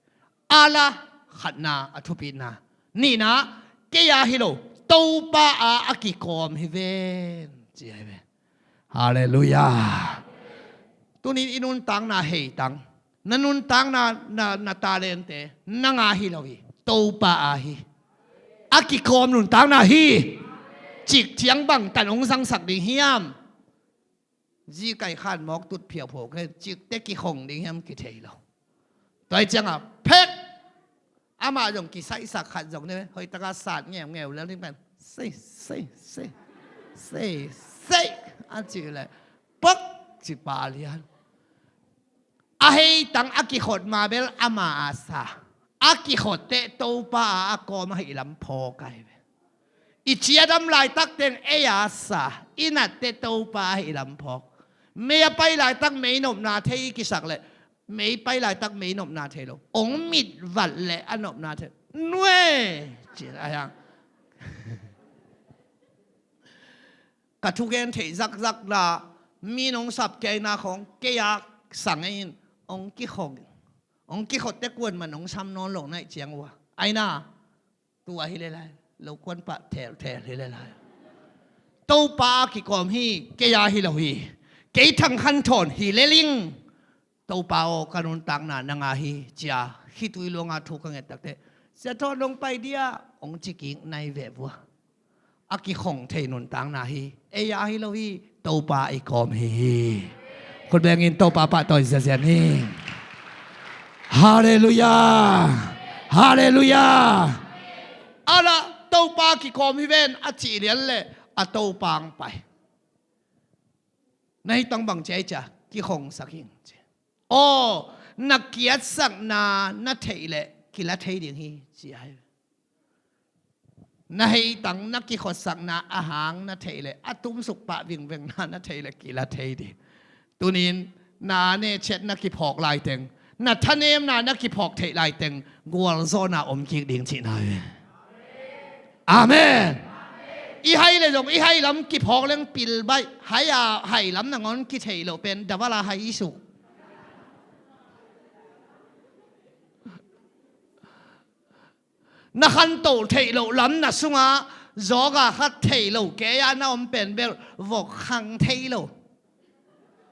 A la, khatna, a thupitna. Nihna, kei a hi lo, Topa a a kikawm hi ven, ci a hi ve. Halleluiah. Tunin i nuntakna heitang, na nuntakna, na, na talente, nang a hi lo hi, Topa a hi. A kikawm nuntakna hi. Cik ciang bang tan hong zangsak ding hiam? Zi kai khan mawk tut phiauphau kei, cikte kikhong ding hiam kithei lo. Tua hi ciangah phek, amah zong kisaihsak khat zong ne, hoihtaka sat ngeungeu lel ding pen, sei, sei, sei, sei, sei, a cih leh, pak, ci pah lian. A heitang a kikhot ma bel ama a sa. A kikhot teh Topa a a kawm ahih lam phawk ahi ve. I ciat dam laitak teng ei a sa, i nat teh Topa ahih lam phawk. Mei a pai laitak mei nopna thei i kisak leh, mei pai laitak mei nopna thei lo. Ong mit vat leh a nopna thei. Nue! Ci a hiang. Ka thugen theih zakzak la, mi nong sap kei na khong, kei a sang ei in, ong kikhong. Ong kikhot teh kuan man ong sam nawn lo naih ciang ua. Ai na, tua hi le lai, lo kuan pah thelthel hi le lai. Topa a kikawm hi, kei a hi lo hi. Kei Thang Khan Thawn hi le ling. Topa aw, ka nuntakna nang a hi, ci a, khitui luanga thu ka nget tak teh, Sia Thawn nong pai dia, ong ci kik nai ve vua. A kikhong thei nuntakna hi, ei a hi lo hi, Topa i kawm hi hi. Khut bengin Topa pahtawi ziazian hi. Halleluiah. Halleluiah. A la, Topa kikawm hi ven, a cih lian leh, a Topa ang pai. Na hi tang bang cia i cia, kikhongsak hing ci. Aw, na kiatsakna na theih leh kila thei ding hi, ci a hi. Na heitang na kikhotsakna a hang na theih leh, a tumsuk pah vingvengna na theih leh kila thei ding. Tunin na nechet na kiphawk laiteng, na thanemna na kiphawk theih laiteng, gualzawhna om kik ding cihna hi. Amen. I hai le zong i hai lam kiphawk leng pilbaih, hai a hai lam nangawn kithei lo pen davala hai i suk. Na khantoh theih loh lam na sungah zawga khat thei lo kei a na om pen bel vok khang thei lo.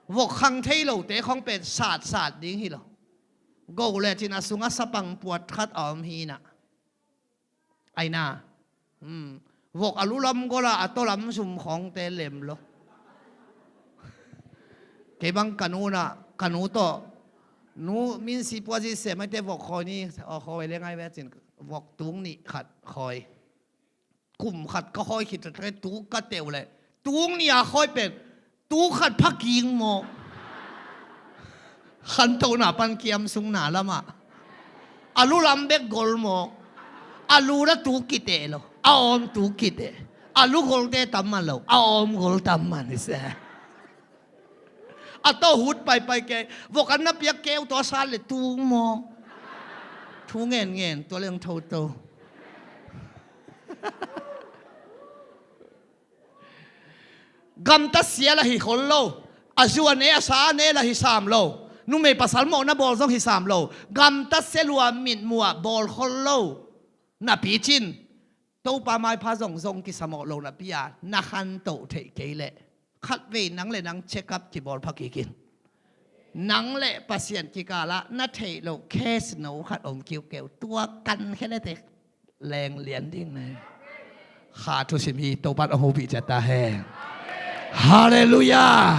Vok khang thei lote khong pen satsat ding hi lo. Go le cin a sungah sapang puat khat a om hi na. Ai na. Hmm. Vok a lu lam gola a to lam sum khawngte lem lo. Kei bang ka nu na, ka nu tawh. Nu min si pua zi se mai te vok khawi ni, aw khawi le ngai ve cin vok tung nih khat khawi. Kum khat ka khawi khit te tu ka teuh le. Tung nih a khawi pen. Tu khat pha king maw? Khantohna pan kiam sungna lamah a lu lam bek gol maw? A lu na tu kiteh lo, a awm tu kiteh. A lu golte tam man lo, a awm gol tam man i se. A tawh hut paipai kei, vok an na piak keu tawh a sat le tung maw? Thu ngen ngen, tua leng tho to. Gamta sia la hi khol lo. A zu a ne a sa a ne la hi sam lo. Numei pasal mawhna bawl zong hi sam lo. Gamta sia lua mitmuh ah bawl khol lo. Napi cin Topa maipha zong zong kisa mawh lo napi a na khantoh theih kei leh khatvei nang le nang check up kibawl pha kik in. Nang le Pasian kikal ah na theih loh case no khat om kiukiu, tua kan khe le te leng lian ding na hi. Kha thusim hi. Topa'n hong hopih ciat ta hen. Halleluiah.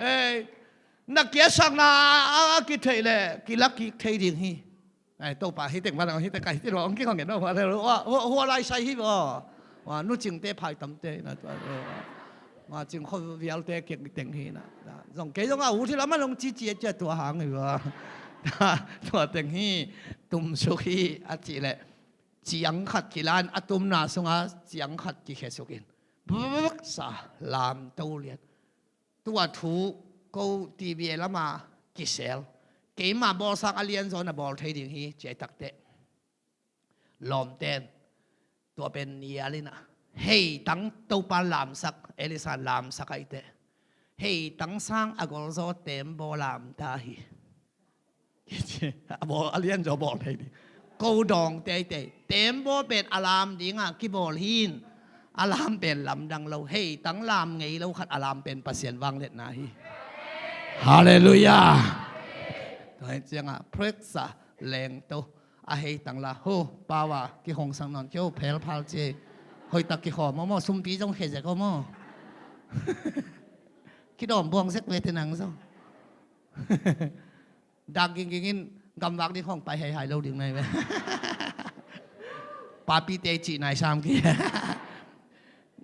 Ei, na kiatsakna a, a kitheih leh kilak kik thei ding hi. Ei, Topa hi teng van hong hi teng kai ti lo hong kihong en lo. Hua, hua, hua lai sai hi vaw. Hua, nu Cingte phai tamte na tua. Hua, Cing khuavialte kiang teng hi na. Zong kei zong a ut hi lam a long cici a cia tua hang hi vaw. Tua teng hi. Tumsuk hi a cih leh ciang khat kila in a tumna sungah ciang khat kikhiasuk in buk sa lam to lian. Tua thu ko T V a lama kisel. Keima bawlsak a lianzaw na bawl thei ding hi ci a i takteh. Lawmten tua pen nial in a, hei tang Topa lamsak, Elisa lamsak a i teh. Hei tang sang a golzaw tembaw lamta hi. A bawl, a lianzaw bawl thei ding. Ko dawng teitei. Tembaw pen a lam dingah kibawl hi in. A lam pen lamdang lo. Hei tang lam ngei lo khat a lam pen Pasian vangliatna hi. Halleluiah. Tua hi ciangah preksa lengto. A hei tang la. Ho, pawa, kihongsak nawn kio, phelphal ci. Hoihtak kikhawm aw maw, sumpi zong khezek aw maw. Kidawm buang zek ve te nang zong. Dak gingging in gamvak ding khawng pai haihai lo ding nai ve. Papite cih nai sam ki.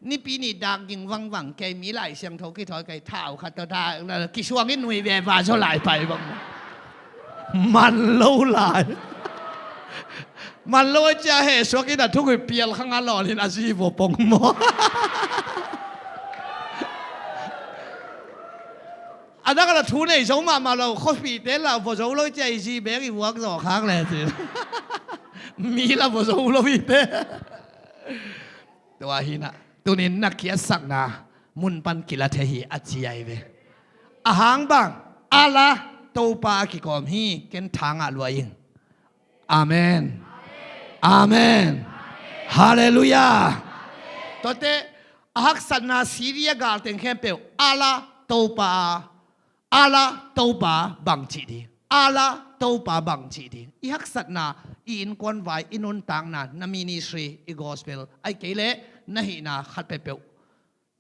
Nipi ni dak ging vangvang kei mi Lai Siangtho kithawi kei thau khat tawh dak kisuang in nui ve va zaw lai pai bang. Man lo lai. Man lo a cia he suak in a thungui pial khang a lawn in a zi vua pong maw. A dak a la thu nei zo mahmah lo, khuapihte la vua zo lo cia i zi bek i vuak zaw khak le ci. Mi la vua zo lo i te. Tua hi na, tunin na kiatsakna mun pan kila thei hi a ci ai ve. A hang bang, a la Topa a kikawm hi, ken thangah lua ing. Amen. Amen. Halleluiah. Tuate a haksatna Syria galteng khempeuh a la Topa a, a la Topa bang cih ding, a la Topa bang cih ding. I haksatna, i innkuan vai, i nuntakna, na ministry, i gospel, ai kei leh na hihna khat peuhpeuh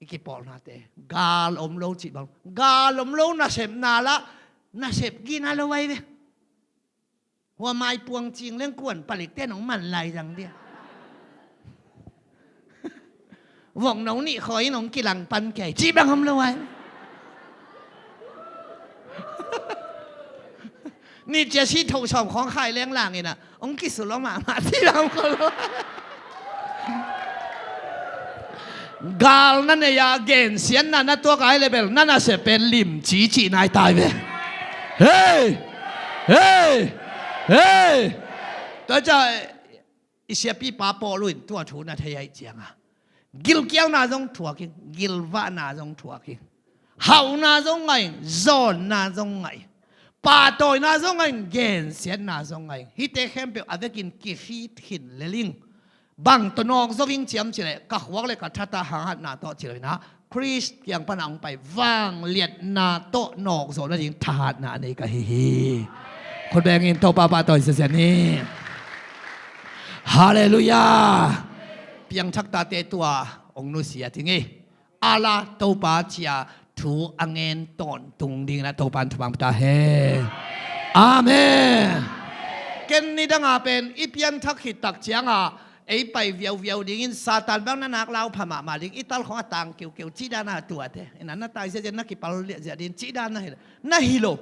i kipawlnate gal om lo cih bang, gal om lo nasepna la nasep gina lo ai ve. Hua mai puang cing leng kuan palikte nong man lai zang dia. Vok no nih khawi nong kilang pan kei cih bang om lo ai. Ni cia si tho sawm khawng khai leng lang ina hong kisu lo mahmah cih bang om lo. Gal na nei a gensiatna na tuak ai le bel na nasep pen limci cih nai tai ve. Hei! Hei! Hei! Tua ca i siapipa Paul in tua thu na thei aih cianga gilkialna zong thuak ing, gilvahna zong thuak ing, hauhna zong ngah ing, zawnna zong ngah ing, pahtawina zong ngah ing, gensiatna zong ngah ing. Hihte khempeuh a vekin kihit khin lel ing. Bang tawh nawk zo ing ciam cileh ka khuak le ka thatah hanghatna tawh cilo inah Khrist kiang pana hong pai vangliatna tawh nawk zo nading thahatna a nei ka hi hi. Khut bengin Topa pahtawi siasiat ni. Halleluiah. Piangthak tate tua hong nusia ting ei. A la Topa cia thu a ngen tawntung dingin a Topa in thupha ta hen. Amen. Ken nidanga pen i pianthak khit tak cianga ei pai viauviau dingin Satan bang na nak lau pha mahmah ding, i tal khong a tang keukeu cih dana tuate ina na tai ziahziah na kipal liahziah ding cih dana hi na hi lo.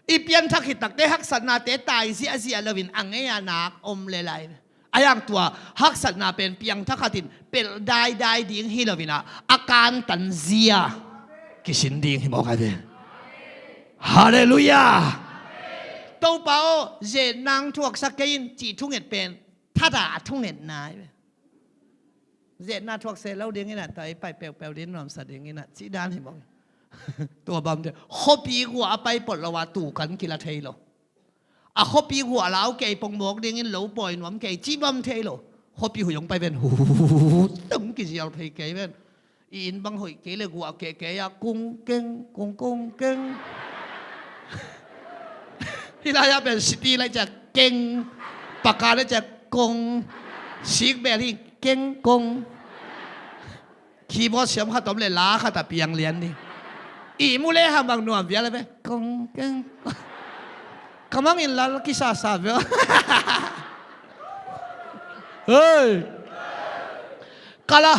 I pianthak khit takte haksatnate tai ziahziah loin a ngei a nak om le lai. A yang tua haksatna pen piangthak khatin pelh daidai ding hi loinah a kantan zia kisin ding hi mawk ai ve. Halleluiah. Topa aw, zetna hong thuaksak kei in cih thunget pen thada a thungetna ai ve. Zetna thuak se lo dinginah tua i pai peuhpeuh ding nuamsa dinginah cih dan hi mawk. Tua bamte khuapi guah a pai pot lo a tukan kila thei lo. A khuapi guah lau kei pongmawk dingin lo pawi nuam kei cih bam thei lo. Khuapi huih hong pai ven hu tong kizial phei kei ven. I inn bang hoih kei le guah kehkei a kung keng kung kung keng. Hih lai-ah pen city lai ciah keng, paka lai ciah kong, sikbel hi keng kong. Keyboard siam khat om le la khat a piang lian ding. I mu le hang bang nuam vial a ve. Kong keng. Ka mangin lal kisasa vial. Hei. Kala.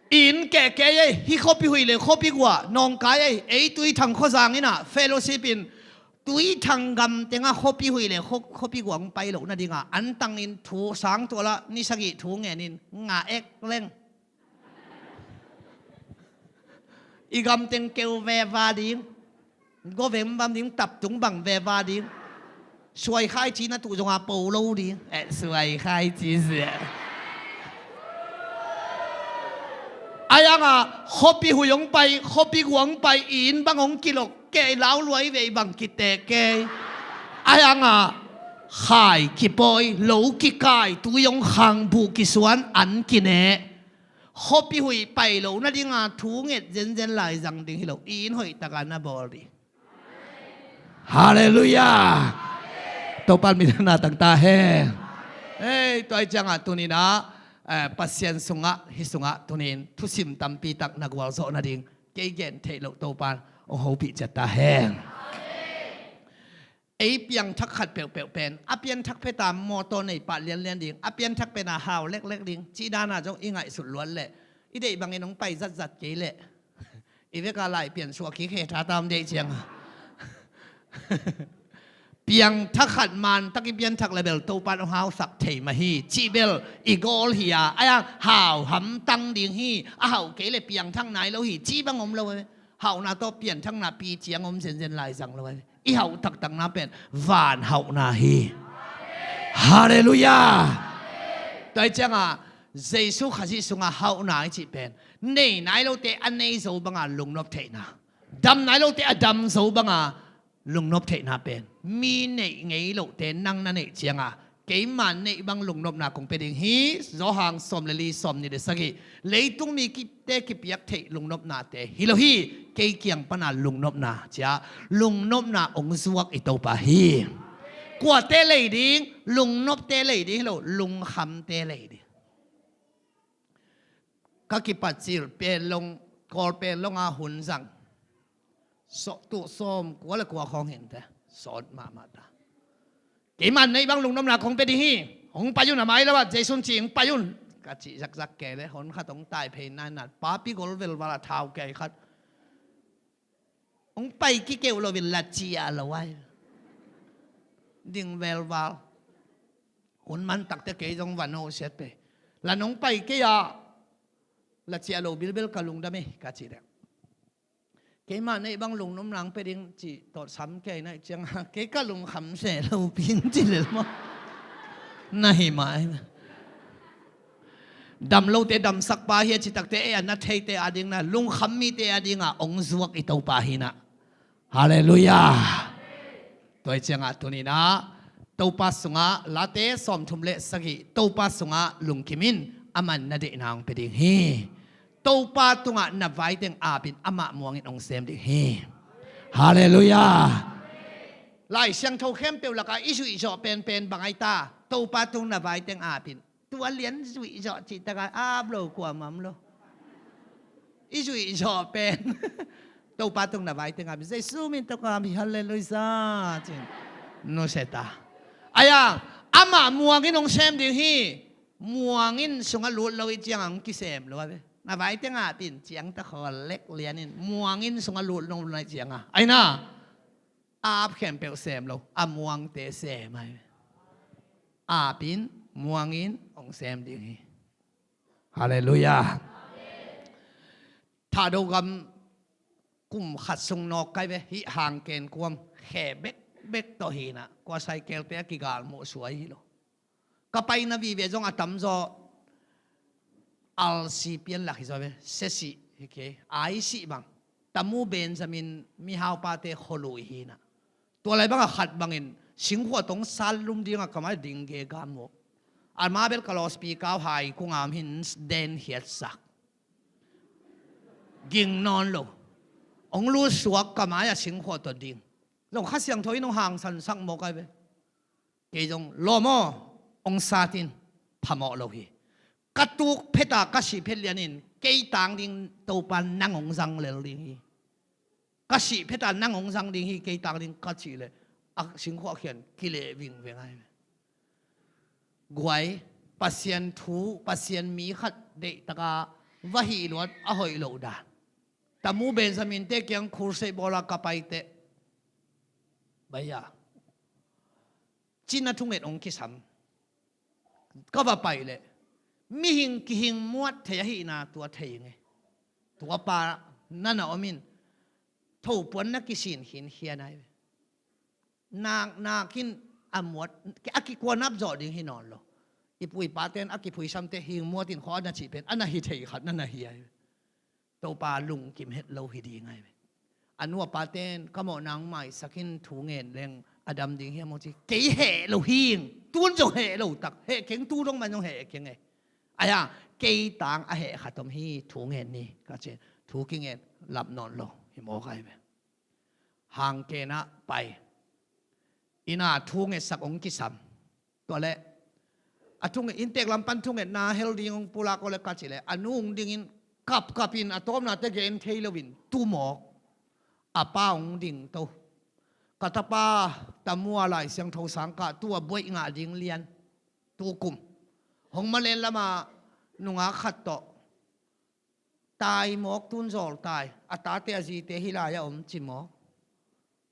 Inn kehkeh ei, hih khuapi huih le khuapi guah nawngkai ei, ei Tuithang khuazang inah fellowship in Tuithang gam tengah khuapi huih le khuapi guah hong pai loh nadingah antangin thu sang tualah ni sagih thu ngenin ngah ek leng. I gam teng keu veva ding. Govem bam ding, taptung bang veva ding. Suai khai ci na tuh zonga po lo ding. Eh, suai khai ci zia. Ayanga khuapi huih hong pai, khuapi guah hong pai, inn bang hong kilok, kei lau luai vei bang kitek kei. Ayanga khai kipawi, lo kikai, tui hong khang, buh kisuan, an kine. Khuapi huih pai lo nadinga thu nget zenzen lai zang ding hi lo. Inn hoih taka na bawl ding. Halleluiah. Topan min na tangta hen. Hei, tua i ciangah tuninah eh, Pasian sungah, hih sungah tunin thusim tampi tak na gualzawh nading kei gen theih loh Topan hong hopih ciat ta hen. Ei piangthak khat peuhpeuh pen a pianthak peta mawtaw nei pah lianlian ding, a pianthak pena hau leklek ding, cih dana zong i ngaihsut luat leh i deih bangin hong pai zatzat kei leh i veka lai piansuah kik he tha tam deih cianga. Piangthak khat mantak i pianthak le bel Topan hong hausak thei mah hi. Cih bel i gawl hi a, a yang hau hamtang ding hi. A hauh kei le piangthak nai lo hi. Cih bang om lo e. Hauhna tawh pianthakna pi ciang om zenzen lai zang lo e. I hauh taktakna pen van hauhna hi. Halleluiah. Tua i cianga Jesu Khazih sunga hauhna i cih pen nei nai lote a nei zo banga lungnop theihna, dam nai lote a dam zo banga lungnop theihna pen mi neih ngei lohte nang na neih cianga keima neih bang lungnopna kong pia ding hi. Johan sawm le li, sawm nih le sagih. Leitung mi kite kipiak theih lungnopnate hi lo hi. Kei kiang pana lungnopna cia lungnopna hong zuak i Topa hi. Kuate lei ding? Lungnopte lei ding hi lo, lungkhamte lei ding. Ka kipat cil pen long, kawl pen longa hun zang. Sawh tuh sawm kua le kua khawng hinte sawt mahmah ta. Keiman neih bang lungnopna kong pia ding hi. Hong pai un a mai lo ah, Jesu ci hong pai un. Ka cih zakzak kei le hon khat hong tai phei nainat, papi gol velval a thau kei khat. Hong pai kikeuh loin la ciah lo ai. Ding velval. Hun man takte kei zong van ho siat pe. Lan hong pai kei ah la ciah lo bilbel ka lungdam e ka cih dek. Keimah neih bang lungnopna hong pia ding cih tawh sam kei naih cianga kei ka lungkham se lo pin ci lel maw? Na hi mah. Dam lote damsakpa hi a citakte ei a na theite ading na lungkham mite adinga hong zuak i Topa hi na. Halleluiah. Tua i ciangah tuninah Topa sungah Late sawmthum le sagih, Topa sungah lungkim in, aman na deihna hong pia ding hi. Topa tungah na vaiteng apin amah muangin hong sem ding hi. Halleluiah. Lai Siangtho khempeuh lakah i zuih zawh penpen bang ai ta? Topa tung na vaiteng apin. Tua lian zuih zawh cih taka ap lo kuamah om lo. I zuih zawh pen Topa tung na vaiteng apin, Jesu min tawh ka apin, halleluiah cin. Nusia ta. Ayang, amah muangin hong sem ding hi. Muangin sungah lut lo i ciangah hong kisem lo a ve. Na vaiteng apin ciang ta khawl lek lianin muangin sungah lut lo na i ciangah ai na. A ap khempeuh sem lo, a muangte sem ai. Apin muangin hong sem ding hi. Halleluiah. Thado gam kum khat sung nawk kai ve, hih hang ken kuam khe bekbek tawh hinah kua saikelte a kigal muh suai hi lo. Ka paina vive zong a tamzaw alsi pian lak hi zaw ve, sesih hi kei, aisih bang. Tamu Benjamin mihaupate kholui hinah. Tua lai bangah khat bangin singkhuah tong sat lum dingah kamai ding ge gam uh. Ama bel ka lawspi kau hai kungam hin den hiatsak. Ging nawn lo. Hong lut suak kamai a singkhuah tawh ding. Zong Kha Siangtho in hong hangsansak mawk ai ve. Kei zong lawm aw, hong sat in, phamawh lo hi. Ka tuk pheta ka sih phet lianin Kei tang ding Topa nang hong zang lel ding hi. Ka sih phet a nang hong zang ding hi, kei tang ding ka cih leh a singkhuah khian kileh vingveng ahi ve. Guai, Pasian thu, Pasian mi khat deihtaka va hih luat a hoih loh dan. Tamu Benjamin te kiang crusade bawla ka paite, baia, cina thunget hong kisam. Ka va pai leh mihing kihing muat thei ahihna tua thei nge. Tua pa nana om in thopuan na kisin khinkhian ahi ve. Nak, nak in a muat, a kikuanap zawh ding hi nawn lo. I pu i paten a kiphuisamte hing muat in khaw a na cih pen a na hi thei khat na na hi ahi ve. Topa lungkim het lo hi ding ahi ve. A nu a paten ka mawhna hong maisak in thu ngen leng a dam ding hiam aw ci. Kei heh lo hing. Tun zong heh lo tak. Heh keng tu dong man zong heh keng e. Ahi a, kei tang a heh khat om hi, thu ngen ni ka ci. Thu kingen lap nawn lo hi mawk ahi ve. Hang kenah pai. Inn ah thu ngetsak hong kisam. Tua leh a thunget, inntek lam pan thungetna hel ding hong pulak aw leh ka ci leh a nu hong dingin kapkap in a tawpnate gen thei loin tu mawk. A pa hong ding to. Ka tapa Tamua Lai Siangtho sang kah tua buaih ngah ding lian. Tu kum Hong Malen lamah nungak khat tawh tai mawk, tun zawl tai. A tate a zite hi lai a om ci mawk.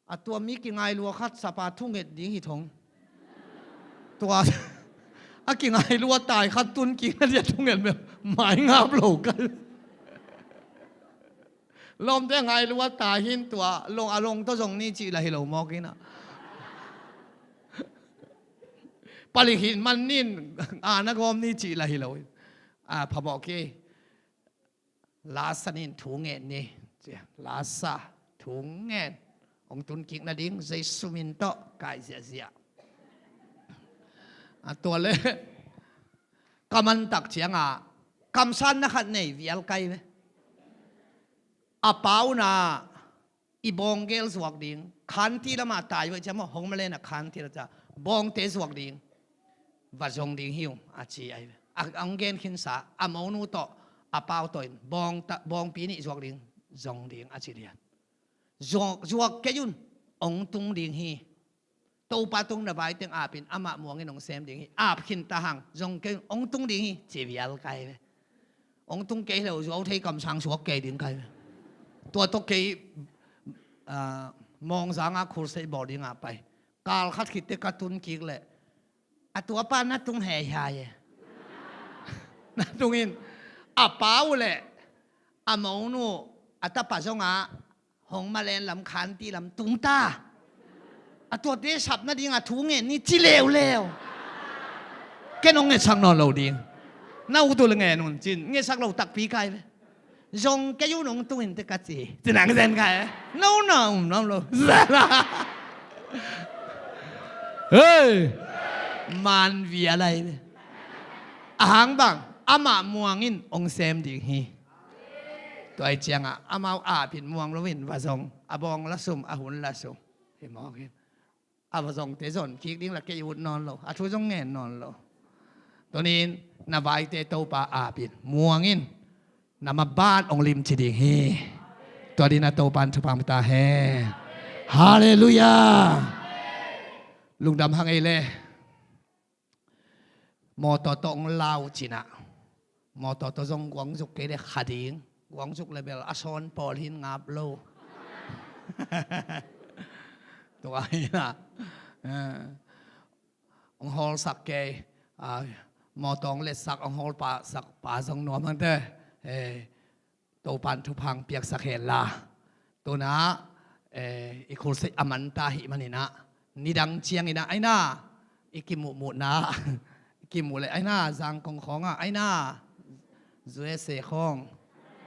A tua mi kingailua khat sapa thunget ding hi thong. Tua a kingailua tai khat tun kik na dia thunget mel mai ngap lo kal. Lawmte ngailua tai hin tua long a long tawh zong ni cih la hi lo mawk ina. Palik hin man nin a na gawm ni cih la hi lo. A phamawh kei. Lasa nin thu ngen ni. Lasa thu ngen. Hong tun kik nading Jesu min tawh kai ziahziah. A tua le ka mantak cianga kamsanna khat nei vial kai ve. A pau na i bawngel zuak ding, khanti lamah tai vai ciam aw, Hong Malen a khanti la ca bawngte zuak ding. Va zong ding hi ung a ci ai ve. A hong gen khinsa a monu tawh a pau tawh in bawngpi nih zuak ding, zong ding a ci lian. Zuak, zuak kei un, hong tung ding hi. Topa tung na vai teng apin amah muangin hong sem ding hi. Ap khin ta hang, zong kei un, hong tung ding hi ci vial kai ve. Hong tung kei lo zuau thei kamsang suak kei ding kai ve. Tua tawh kei mawngzanga khur sei bawl dinga pai. Kal khat khitte ka tun kik leh a tua pa na tung hei hai e. Na tungin a pau leh a monu a tapa zonga Hong Malen lam khanti lam tung ta. A tuate sap nadinga thu ngen ni ci leuleu. Ken hong ngetsak nawn lo ding. Na utu le ngen un cin ngetsak lo takpi kai ve. Zong kei un hong tungin te ka ci. Ci nang zen kai ve. No, no, um, no, lo. Hei. Man via lai ve. A hang bang amah muangin hong sem ding hi. Tua i ciangah amau apin muang loin va zong a bawng la sum a hun la sum. Hi mawk hi. A va zongte zon kik ding la kei ut nawn lo, a thu zong ngen nawn lo. Tunin na vaite Topa apin muangin na maban hong limci ding hi. Tua dina Topan thupha mata he. Halleluiah. Lungdam hang ei le. Mawtaw tawh hong lau cinah mawtaw tawh zong guangzuk kei le kha ding. Guangzuk le bel a sawn pawl hin ngap lo. Tua hinah hong hawlsak kei. Mawtaw hong letsak hong hawlpasak pa zong nuam hangte. Topan thupha hong piaksak hen la. Tunah i khulsei a manta hih maninah nidang cianginah aina i kimuhmuhna i kimuh leh aina Zangkong khawngah aina U S A khawng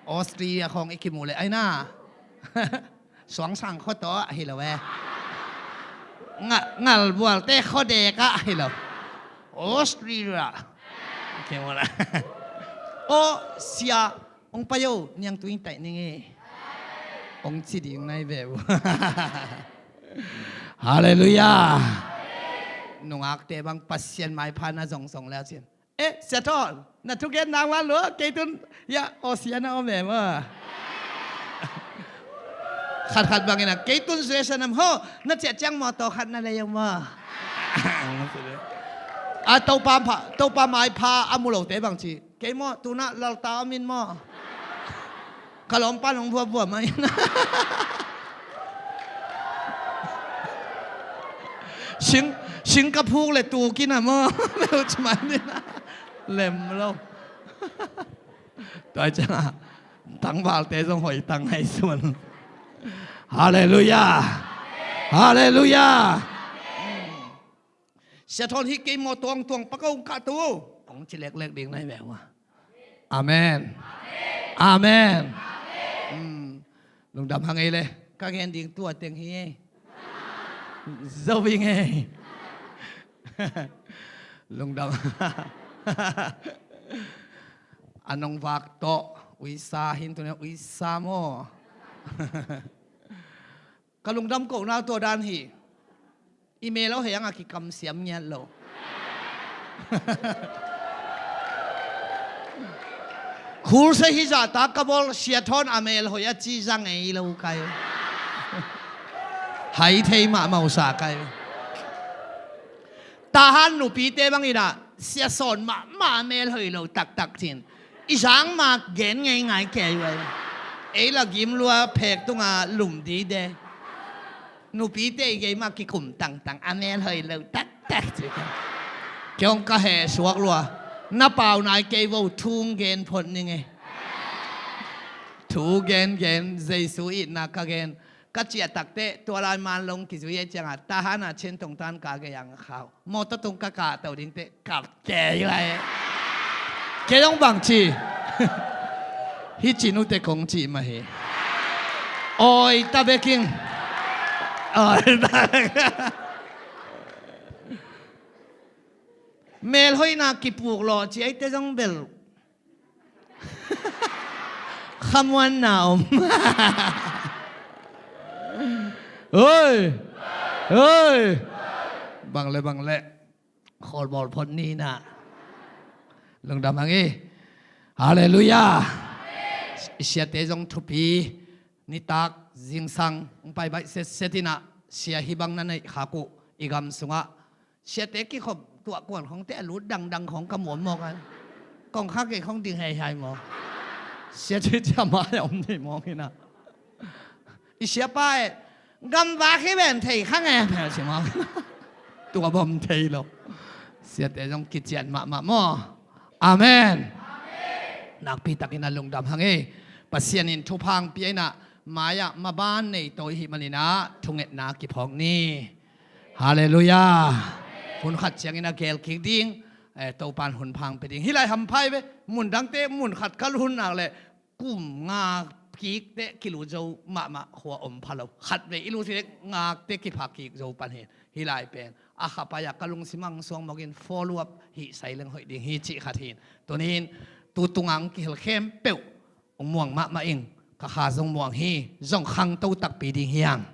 Australia khawng i kimuh leh aina Suangsang khuataw ahi lo e. Ngalbualte khuadekah ahi lo. Australia. Aw sia. Hong pai o, niang tu in taih ning e. Hong ci ding nai ve uh. Halleluiah. Nungakte bang Pasian maipha na zongzong le cin Eh, Sia Thawn, na thugen nang wan lua, kei tun, ya, aw sia na om em aw. Khatkhat bangin a, kei tun zuesa nam ho, na ciah ciang mawtaw khat na lei om aw. A, Topa pha, Topa maipha a mu lote bang ci. Kei maw, tuna lalta om in maw. Ka lawmpa nong vuavua mai na. Sing, sing ka phuk le tukin a maw. Meuh ci mai ni na. Lem lo. Tua ciangah tangvalte zong hoih tang hai sun. Halleluiah. Halleluiah. Sia Thawn hi kei maw tuangtuang pakau kah tu. Kong ci leklek ding nai ve hua. Amen. Amen. Lungdam hang ei le. Ka gen ding tua teng hi ei. Zo ing ei. Lungdam. A nong vak tawh uisa hin tuni uisa maw. Ka lungdam kohna tua dan hi. I mel aw hei ang a kikamsiam ngiat lo. Khulse hi zahta ka bawl Sia Thawn a mel hoih a ci zang ei lo kai. Hai thei mah mausa kai. Tahan nupite bangin a Sia Sawn mahmah a mel hoih lo taktak cin. I zang mak gen ngei ngai kei vai. Ei la gim lua phek tunga lum dide. Nupite i gei mah kikum tangtang a mel hoih lo taktak ci. Kei hong ka heh suak lua. Na pau nai kei vo thung gen phot ning ei. Thu gen gen Jesu itna ka gen. Ka ciah takte tua lai man long kizui ei cianga tahan a chin tong tan ka gei ang khau. Mawtaw tung ka kah to ding teh kap kei lai. Kei dong bang ci. Hi cin uh teh kong ci mah hi. Oi ta beking. Oi ta beking. Mel hoihna kipuk law ci ei te zong bel. Khamuanna om. Oi. Oi. Bang le bang le. Khawlbawl phot ni na. Lungdam hang hi. Halleluiah. I siate zong thupi. Nitak zingsang hong pai baih setset inah sia hi bang na neih khak uh i gam sungah. Siate kikhop tuah kuan khong te a lut dangdang khong ka muam mawk a. Kong kha kei khong ding hei hai maw. Siate cia mai a om ni mawk inah. I siapa e gamvak hi ven thei kha nge phel si mawk. Tua bom thei lo. Siate zong kician mahmah maw. Amen. Nakpi takin a lungdam hang ei. Pasian in thupha hong pia inah mai-ah maban nei to i hih maninah thungetna kiphawk ni. Halleluiah. Hun khat ciangin a gel kik ding. Eh, Topan hun pha hong pia ding. Hih lai hampha hi ve. Mun dangte mun khat kal hun nak le kum nga kik teh kilut zo mahmah khua om pha lo. Khat vei i lut hi teh ngak teh kipha kik zo pan hi. Hih lai pen a kha pai-ah ka lungsim ang suang mawkin follow up hih sai leng hoih ding hi cih khat hi. Tunin tu tunga ang kihel khempeuh hong muang mahmah ing. Ka kha zong muang hi. Zong khangto takpi ding hi ang.